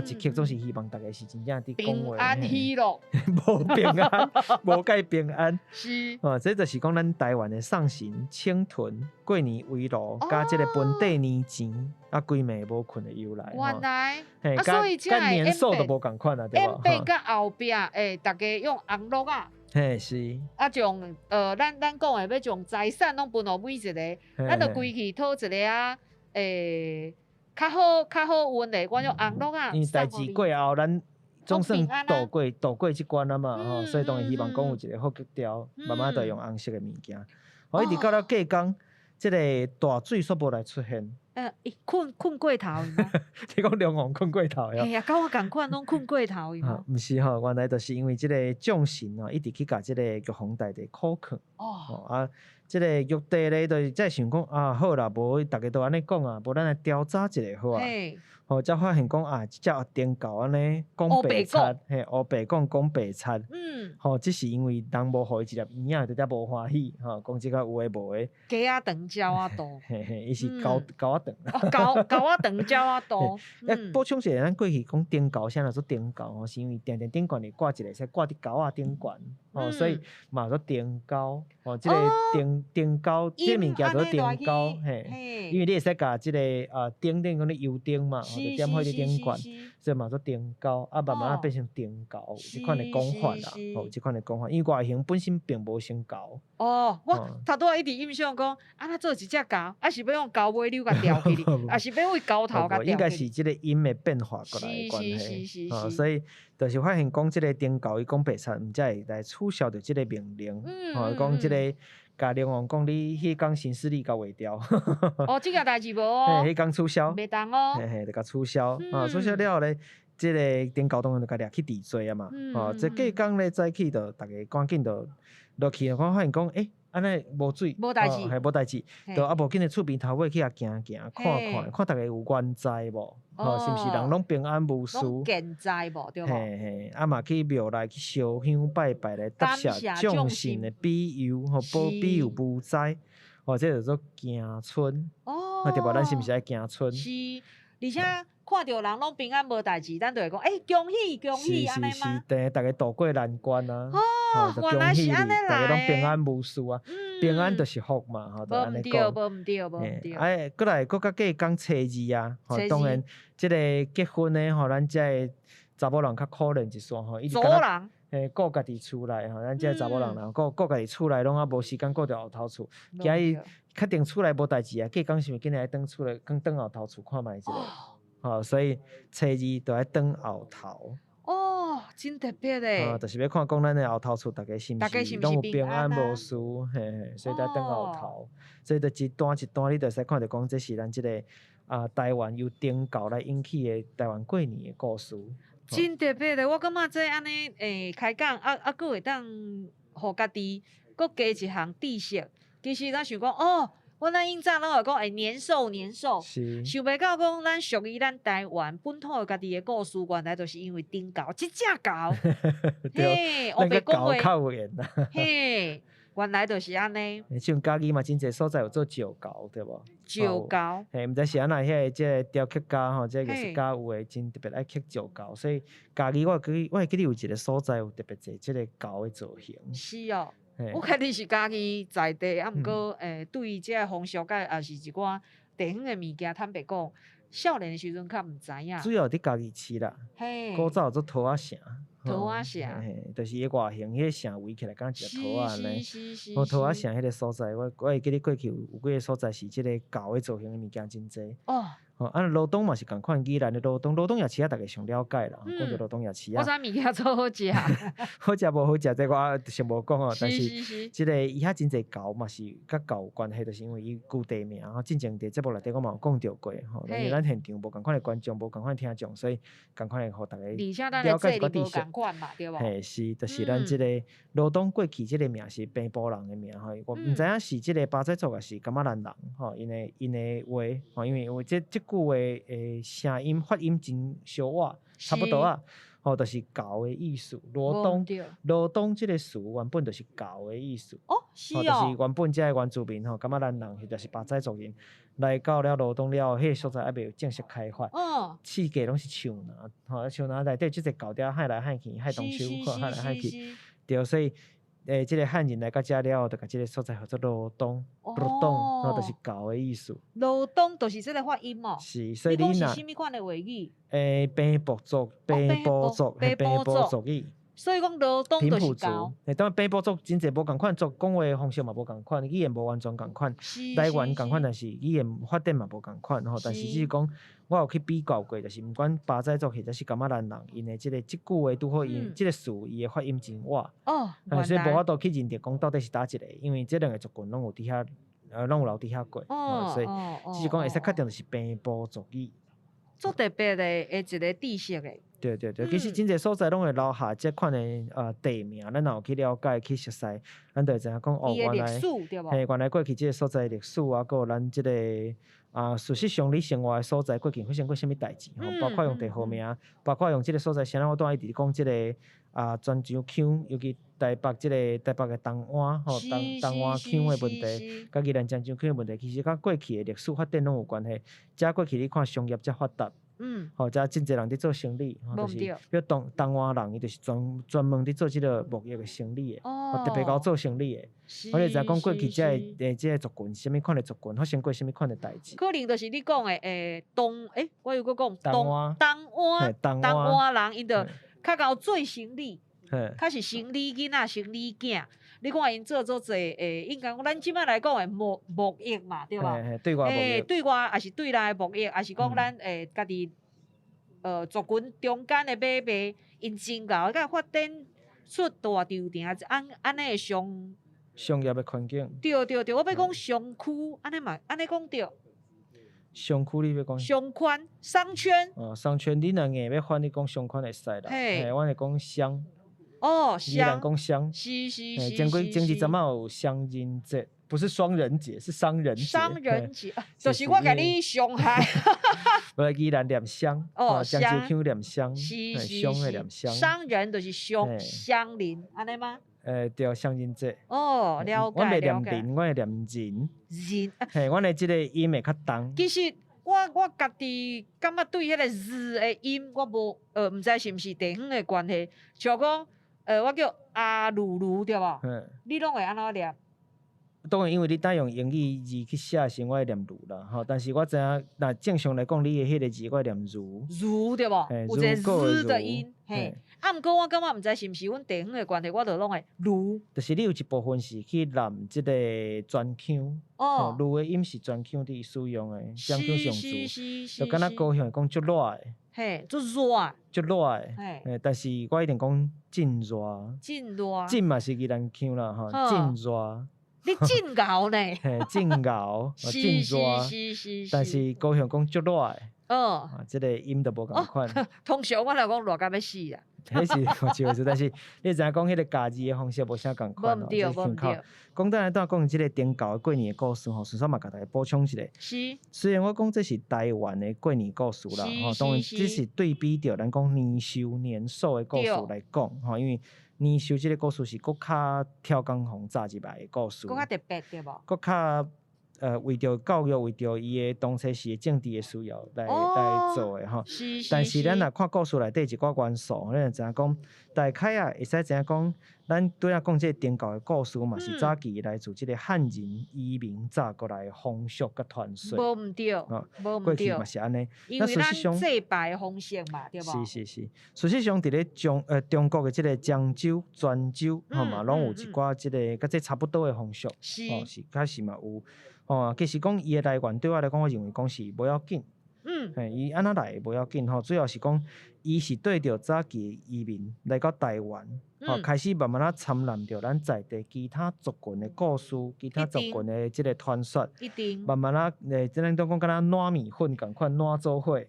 一刻總是希望逐家是真正佇講話，平安喜樂，無平安，無蓋平安。哦，這就是講咱台灣的送神、請屯、過年圍爐，佮這个分綴年錢，啊，規暝無睏的由來。原來，嘿，啊，所以佮年獸都無仝款啊，對無？演變佮後壁，逐家用紅鹿仔。嘿，是。啊，將咱講的欲將財產攏分予每一个，咱就規氣討一个啊，較好運的，我用紅鹿仔。因為代誌過後，咱總算渡過這關啊嘛，吼，所以當然希望講有一个好格調，慢慢就用紅色的物件。吼，一直到了隔工，這个大水煞無來出現。伊睏過頭你講龍王睏過頭喲？嘿啊，佮我仝款攏睏過頭伊毋是吼，原來就是因為這个眾神吼，一直去共這个玉皇大帝苦勸。哦。啊，這个玉帝咧，就是才想講啊，好啦，無逐家都按呢講啊，無咱來調查一下好啊。吼，才發現講啊，這隻燈猴按呢講白賊，嘿，烏白講講白賊。吼，這是因為人無予伊一粒圓仔，就才無歡喜，吼，講這個有的無的。雞仔長鳥仔肚。嘿嘿，伊是猴猴仔長。哦，猴仔長鳥仔肚。啊，補充一下，咱過去講燈猴，啥叫做燈猴吼？是因為定定頂懸會掛一個，使掛佇猴仔頂懸，吼，所以嘛做燈猴，吼，這個燈猴，這个物件叫做燈猴，嘿，因為你會使共這个燈頂講咧油燈嘛，吼，就點火佇頂懸，所以嘛做燈猴，啊，慢慢變成燈猴，這款的講法啦，吼，這款的講法，因為外形本身並無像猴。哦，我頭拄仔一直印象講，啊，若做一隻猴，啊是欲用猴尾溜共吊起來，抑是欲為猴頭共吊起來？應該是這个音的變化過來的關係，吼，所以就是發現講這个燈猴伊講白賊，毋才會來取消著這个命令，吼，講這个。共龍王講，你彼工行事曆共劃掉。哦，這件代誌無哦。嘿，彼工取消。袂當哦。嘿嘿，就共取消。啊，取消了後咧，這个燈猴當然就共掠去治罪啊嘛。吼，這隔工咧早起就逐家趕緊就落去，看發現講，欸，按呢無水，無代誌，嘿，無代誌，就啊無緊咧厝邊頭尾去共行行，看看，看逐家有原在無？吼，是毋是人攏平安無事？攏健在無？對無？嘿嘿，啊嘛去廟內去燒香拜拜來答謝眾神的庇佑，吼，保庇佑無災，吼，這叫做行春。哦。對無？咱是毋是愛行春？是，而且看著人攏平安無代誌，咱就會講，欸，恭喜恭喜，按呢嗎？是是是，逐家渡過難關啊。哦，原來是按呢來。逐家攏平安無事啊，平安就是福嘛，吼，就按呢講。無毋對，無毋對，無毋對。哎，閣來閣較過講初二啊，吼，當然，這个結婚的吼，咱這个查某人較可憐一線吼，伊查某人。嘿，顧家己厝內吼，咱這个查某人人顧顧家己厝內，攏猶無時間顧著後頭厝。今日確定厝內無代誌啊，隔工是毋是緊來轉厝內，轉轉後頭厝看覓一下。吼，所以初二就愛轉後頭。哦，真特別咧。啊，就是欲看講咱的後頭厝，逐家是毋是攏有平安無事，嘿嘿，所以才轉後頭。所以就一段一段，你就會使看著講，這是咱這个啊台灣由燈猴來引起的台灣過年的故事。真特別咧，我感覺這按呢，開講啊啊，閣會當予家己閣加一項知識。其實咱想講，哦，阮咱以前攏會講，欸，年獸年獸，想袂到講咱屬於咱台灣本土的家己的故事，原來就是因為燈猴，這隻猴，嘿，烏白講話，較有緣啊。嘿，原來就是按呢。像嘉義嘛，真濟所在有做石猴，對無？石猴。嘿，毋知是按怎，遐个這个雕刻家吼，這個藝術家有的真特別愛刻石猴，所以嘉義我會記得有一個所在有特別濟這個猴的造型。是哦。我家己是嘉義在地，啊，毋過對這个風俗佮抑是一寡地方的物件，坦白講，少年的時陣較毋知影。主要佇嘉義市啦，古早有做桃仔城。桃仔城。嘿，就是伊外形，彼个城圍起來敢若一個桃仔按呢。哦，桃仔城彼个所在，我會記得過去有幾个所在是這个猴的造型的物件真濟。吼，啊，羅東嘛是仝款，宜蘭的羅東，羅東夜市仔逐家上了解啦。講著羅東夜市仔。我知物件做好食。好食無好食，這我先無講哦。但是，這个伊遐真濟猴嘛是佮猴有關係，就是因為伊舊地名吼。進前佇節目內底我嘛有講著過吼。因為咱現場無仝款的觀眾，無仝款的聽眾，所以仝款的予逐家了解一寡知識。嘿，是，就是咱這个羅東過去這个名是平埔人的名吼。我毋知影是這个巴仔族抑是噶瑪蘭人吼，𪜶的話吼，因為有這這句句話的聲音發音真相倚，差不多啊。吼，就是猴的意思。羅東，羅東這個詞原本就是猴的意思。哦，是哦。就是原本這个原住民吼，感覺咱人或者是巴仔族人來到了羅東了後，彼個所在猶未有正式開發。四界攏是樹林，吼，樹林內底這濟猴佇遐害來害去，害動手，害來害去。對，所以這个漢人來到遮了後，就共這个所在號做羅東，羅東，吼，就是猴的意思。羅東就是這个發音哦。是，所以你若。你講是啥物款的話語？平埔族，平埔族，平埔族語。所以講羅東就是猴。嘿，當然平埔族真濟無仝款，族講話方式嘛無仝款，語言無完全仝款，來源仝款，但是語言發展嘛無仝款吼。但是只是講，我有去比較過，就是毋管巴仔族或者是噶瑪蘭人，𪜶的這个這句話拄好𪜶這个詞，伊的發音真倚。所以無法度去認定講到底是佗一个，因為這兩个族群攏有佇遐，攏有留佇遐過。所以只是講會使確定就是平埔族語。足特別的一个知識的。對對對，其實真濟所在攏會留下這款的地名，咱若有去了解、去熟似，咱就會知影講哦，原來嘿，原來過去這个所在歷史啊，閣有咱這个事實上你生活的所在過去發生過啥物代誌吼，包括用地號名，包括用這个所在，像我拄仔一直講這个泉州腔，尤其台北這个台北的東灣吼，東灣腔的問題，佮宜蘭漳州腔的問題，其實佮過去的歷史發展攏有關係。遮過去你看商業遮發達。吼，遮真濟人佇做生理，吼，就是比如東灣人，伊就是專門佇做這个貿易的生理的，特別𠢕做生理的。我就知影講過去遮个這个族群，啥物款的族群，發生過啥物款的代誌。可能就是你講的東，我又閣講東東灣，東灣人，𪜶就較𠢕做生理，較是生理囡仔、生理囝。你看𪜶做足濟，應該講咱這擺來講的貿易嘛，對無？對外貿易。對外抑是對內貿易，抑是講咱家己族群中間的買賣，𪜶真𠢕，佮發展出大稻埕按呢的商商業的環境。對對對，我欲講商區，按呢嘛，按呢講對。商區你欲講？商圈，商圈。哦，商圈，你若硬欲翻，你講商圈會使啦。嘿，阮會講鄉。哦，宜蘭講鄉。是是是。前幾前幾陣仔有雙人節，不是雙人節，是商人節。商人節，就是我共你傷害。無宜蘭念鄉，哦，漳州腔念鄉，是是鄉的念鄉。商人就是商鄉鄰，按呢嗎？對，商人節。哦，了解了解。阮袂念人，阮會念人。人。嘿，阮的這个音會較重。其實我家己感覺對彼个字的音，我無毋知是毋是地方的關係，像講我叫阿魯魯對無？你攏會按怎念？當然，因為你當用英語字去寫時，我會念盧啦，吼。但是我知影，若正常來講，你的彼个字我會念如。如對無？有一個 Z 的音，嘿。啊，毋過我感覺毋知是毋是阮地方的關係，我就攏會盧。就是你有一部分是去念這个泉腔，哦，盧的音是泉腔佇使用的，泉腔是用字，就敢若高雄講足熱的。嘿，足熱。足熱的，嘿，但是我一定講真熱。真熱。真嘛是宜蘭腔啦，吼，真熱。你真𠢕呢？嘿，真𠢕，真熱。是是是。但是高雄講足熱的。啊，這个音就無仝款。通常我來講熱甲欲死啦。彼是一回事，但是你知影講彼个咬字的方式無啥仝款哦，這腔口。講等下拄仔講這个頂猴的過年的故事吼，順紲嘛共大家補充一下。是。雖然我講這是台灣的過年故事啦，吼，當然這是對比著咱講年獸年獸的故事來講，吼，因為年獸這个故事是閣較超工予紮入來的故事。閣較特別對無？閣較為著教育，為著伊的當初時的政治的需要來做的吼。但是咱若看故事內底一寡元素，咱就知影講，大概啊會使知影講，咱拄仔講這個頂猴的故事嘛，是早期來自這个漢人移民早過來的風俗佮傳說。無毋對，無毋對。過去嘛是按呢。因為咱祭拜的方式嘛，對無？是是是，事實上，佇咧中國的這个漳州、泉州，吼嘛，攏有一寡這个佮這差不多的風俗，吼是確實嘛有。吼，其實講伊的來源對我來講，我認為講是無要緊。嘿，伊按怎來的無要緊吼，主要是講伊是對著早期的移民來到台灣，吼，開始慢慢仔摻雜著咱在地其他族群的故事，其他族群的這个傳說，慢慢仔這咱講敢若糯米粉仝款，糯做伙。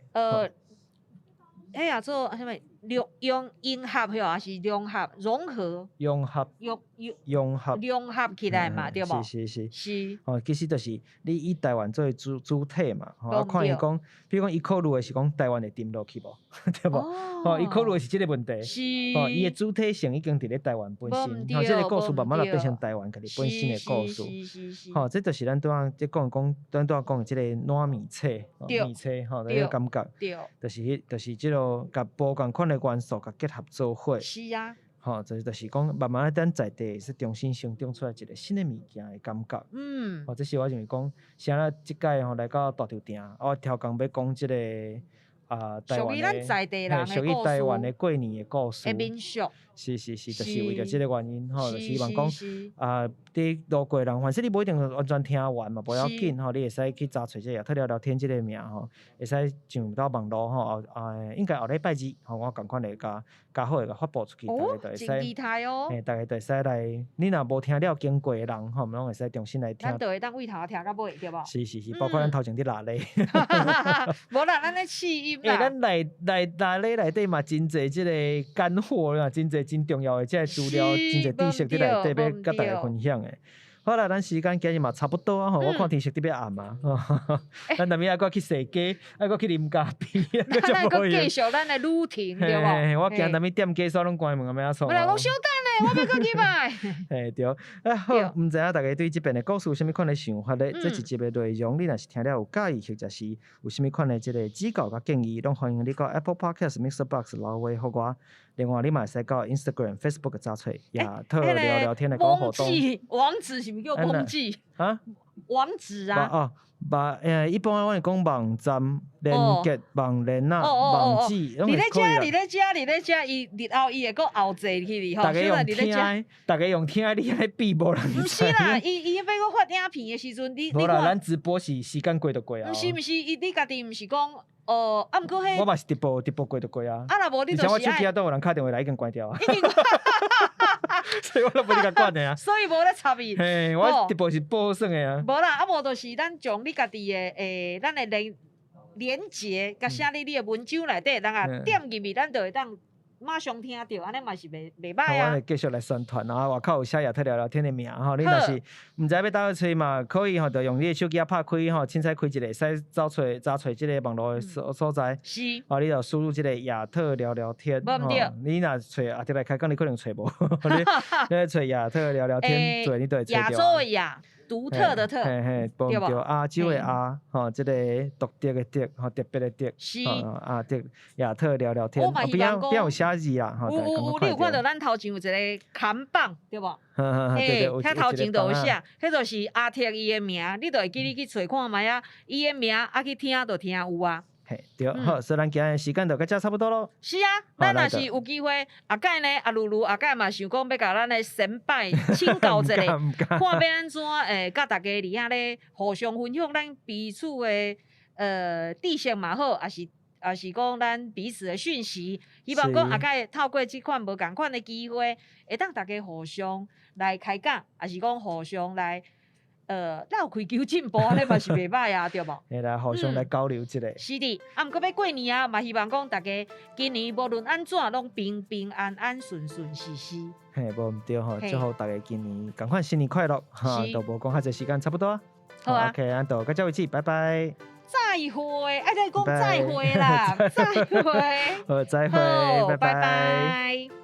彼也做啥物？融融融合吼，抑是融合融合融合融融融合融合起來嘛，對無？是是是。是。吼，其實就是你以台灣做為主主體嘛，吼，啊看伊講，比如講伊考慮的是講台灣會沉落去無，對無？吼，伊考慮的是這個問題。吼，伊的主體性已經佇咧台灣本身，吼，這個故事慢慢來變成台灣家己本身的故事。吼，這就是咱拄仔這講講，咱拄仔講的這個爛麵冊，麵冊吼，這個感覺。就是彼，就是這個共無仝款的元素共結合做伙。吼，就是講，慢慢咱在地是重新生長出來一個新的物件的感覺。吼，這是我認為講，啥咱這擺吼來到大稻埕，我超工欲講這個啊，台灣的，屬於台灣的過年的故事。的民俗。是是是，就是為著這個原因吼，就希望講啊，佇路過的人，反正你無一定完全聽完嘛，無要緊吼，你會使去查揣這個亞特聊聊天這個名吼，會使上到網路吼，啊，應該後禮拜二吼，我仝款會共較好會共發布出去，大家就會使，嘿，大家就會使來，你若無聽了經過的人吼，攏會使重新來聽。咱就會當對頭聽到尾，對無？是是是，包括咱頭前佇拉咧。無啦，咱咧試音啦。欸，咱內內內咧內底嘛，真濟這個乾貨啦，真濟真重要的這個資料，真濟知識佇內底欲佮大家分享的。好啦，咱時間今日嘛差不多啊吼，我看天色特別暗啊，咱後暝愛閣去踅街，愛閣去啉咖啡，咱愛閣繼續咱的旅程，對無？我驚衲暝店家煞攏關門啊，欲按怎創？我來講小等咧，我欲閣入來。嘿對，啊好，毋知影大家對這遍的故事有啥物款的想法咧？這一集的內容，你若是聽了有佮意，或者是有啥物款的這個指教佮建議，攏歡迎你到 Apple Podcast、Mixer Box 留話予我。另外，你嘛會使到 Instagram、Facebook 查揣亞特聊聊天來佮我互動。網址是毋是叫網址？啊？網址啊？哦，一般我會講網站、連結、網連啊、網址，攏會可以啦。你咧遮，你咧遮，伊日後伊會閣後坐去哩吼。大家用聽，大家用聽，你愛比無人。毋是啦，伊伊欲閣發影片的時陣，你你無啦，咱直播是時間過就過啊。毋是毋是，伊你家己毋是講。哦，啊，毋過彼我嘛是直播，直播過就過啊。啊，若無你就是而且我手機仔都有人敲電話來，已經關掉啊。已經所以我都無咧共管的啊。所以無咧插伊。嘿，我直播是播算的啊。無啦，啊無就是咱將你家己的咱的連連結，共寫佇你的文章內底，人啊點入去，咱就會當馬上聽著，按呢嘛是袂袂䆀啊。我會繼續來宣傳啊，外口有寫亞特聊聊天的名吼，你若是毋知欲佗位揣嘛，可以吼，就用你的手機仔拍開吼，凊彩開一個，會使走揣查揣這個網路的所所在。是。哦，你就輸入這個亞特聊聊天。無毋對。你若揣阿特來開講，你可能揣無。你你揣亞特聊聊天，做你就會揣著。亞洲的亞。獨特的特，嘿嘿，無毋對，亞洲的亞，吼，這個獨特的特，吼，特別的特，是，啊，特亞特聊聊天，邊仔邊有寫字啊，吼，有有有，你有看著咱頭前有一個看板，對無？嘿，遐頭前就有寫，彼就是阿特伊的名，你就會記你去揣看覓啊，伊的名啊去聽就聽有啊。嘿，對，好，所以咱今日時間就到遮差不多囉。是啊，咱若是有機會，後擺呢，阿露露後擺嘛想講欲共咱的先輩請教一下，看欲按怎共大家佇遐咧互相分享咱彼此的知識嘛好，抑是抑是講咱彼此的訊息，希望講後擺透過這款無仝款的機會，會當大家互相來開講，抑是講互相來。鬥開求進步，按呢嘛是袂䆀啊，對無？會啦，互相來交流一下。是的，啊，毋過欲過年啊，嘛希望講大家今年無論按怎，攏平平安安、順順遂遂。嘿，無毋對吼，祝福大家今年仝款新年快樂，哈，都無講較濟時間，差不多啊。好啊。 OK，咱就到這為止，拜拜。再會，愛再講再會啦，再會。好，再會，拜拜。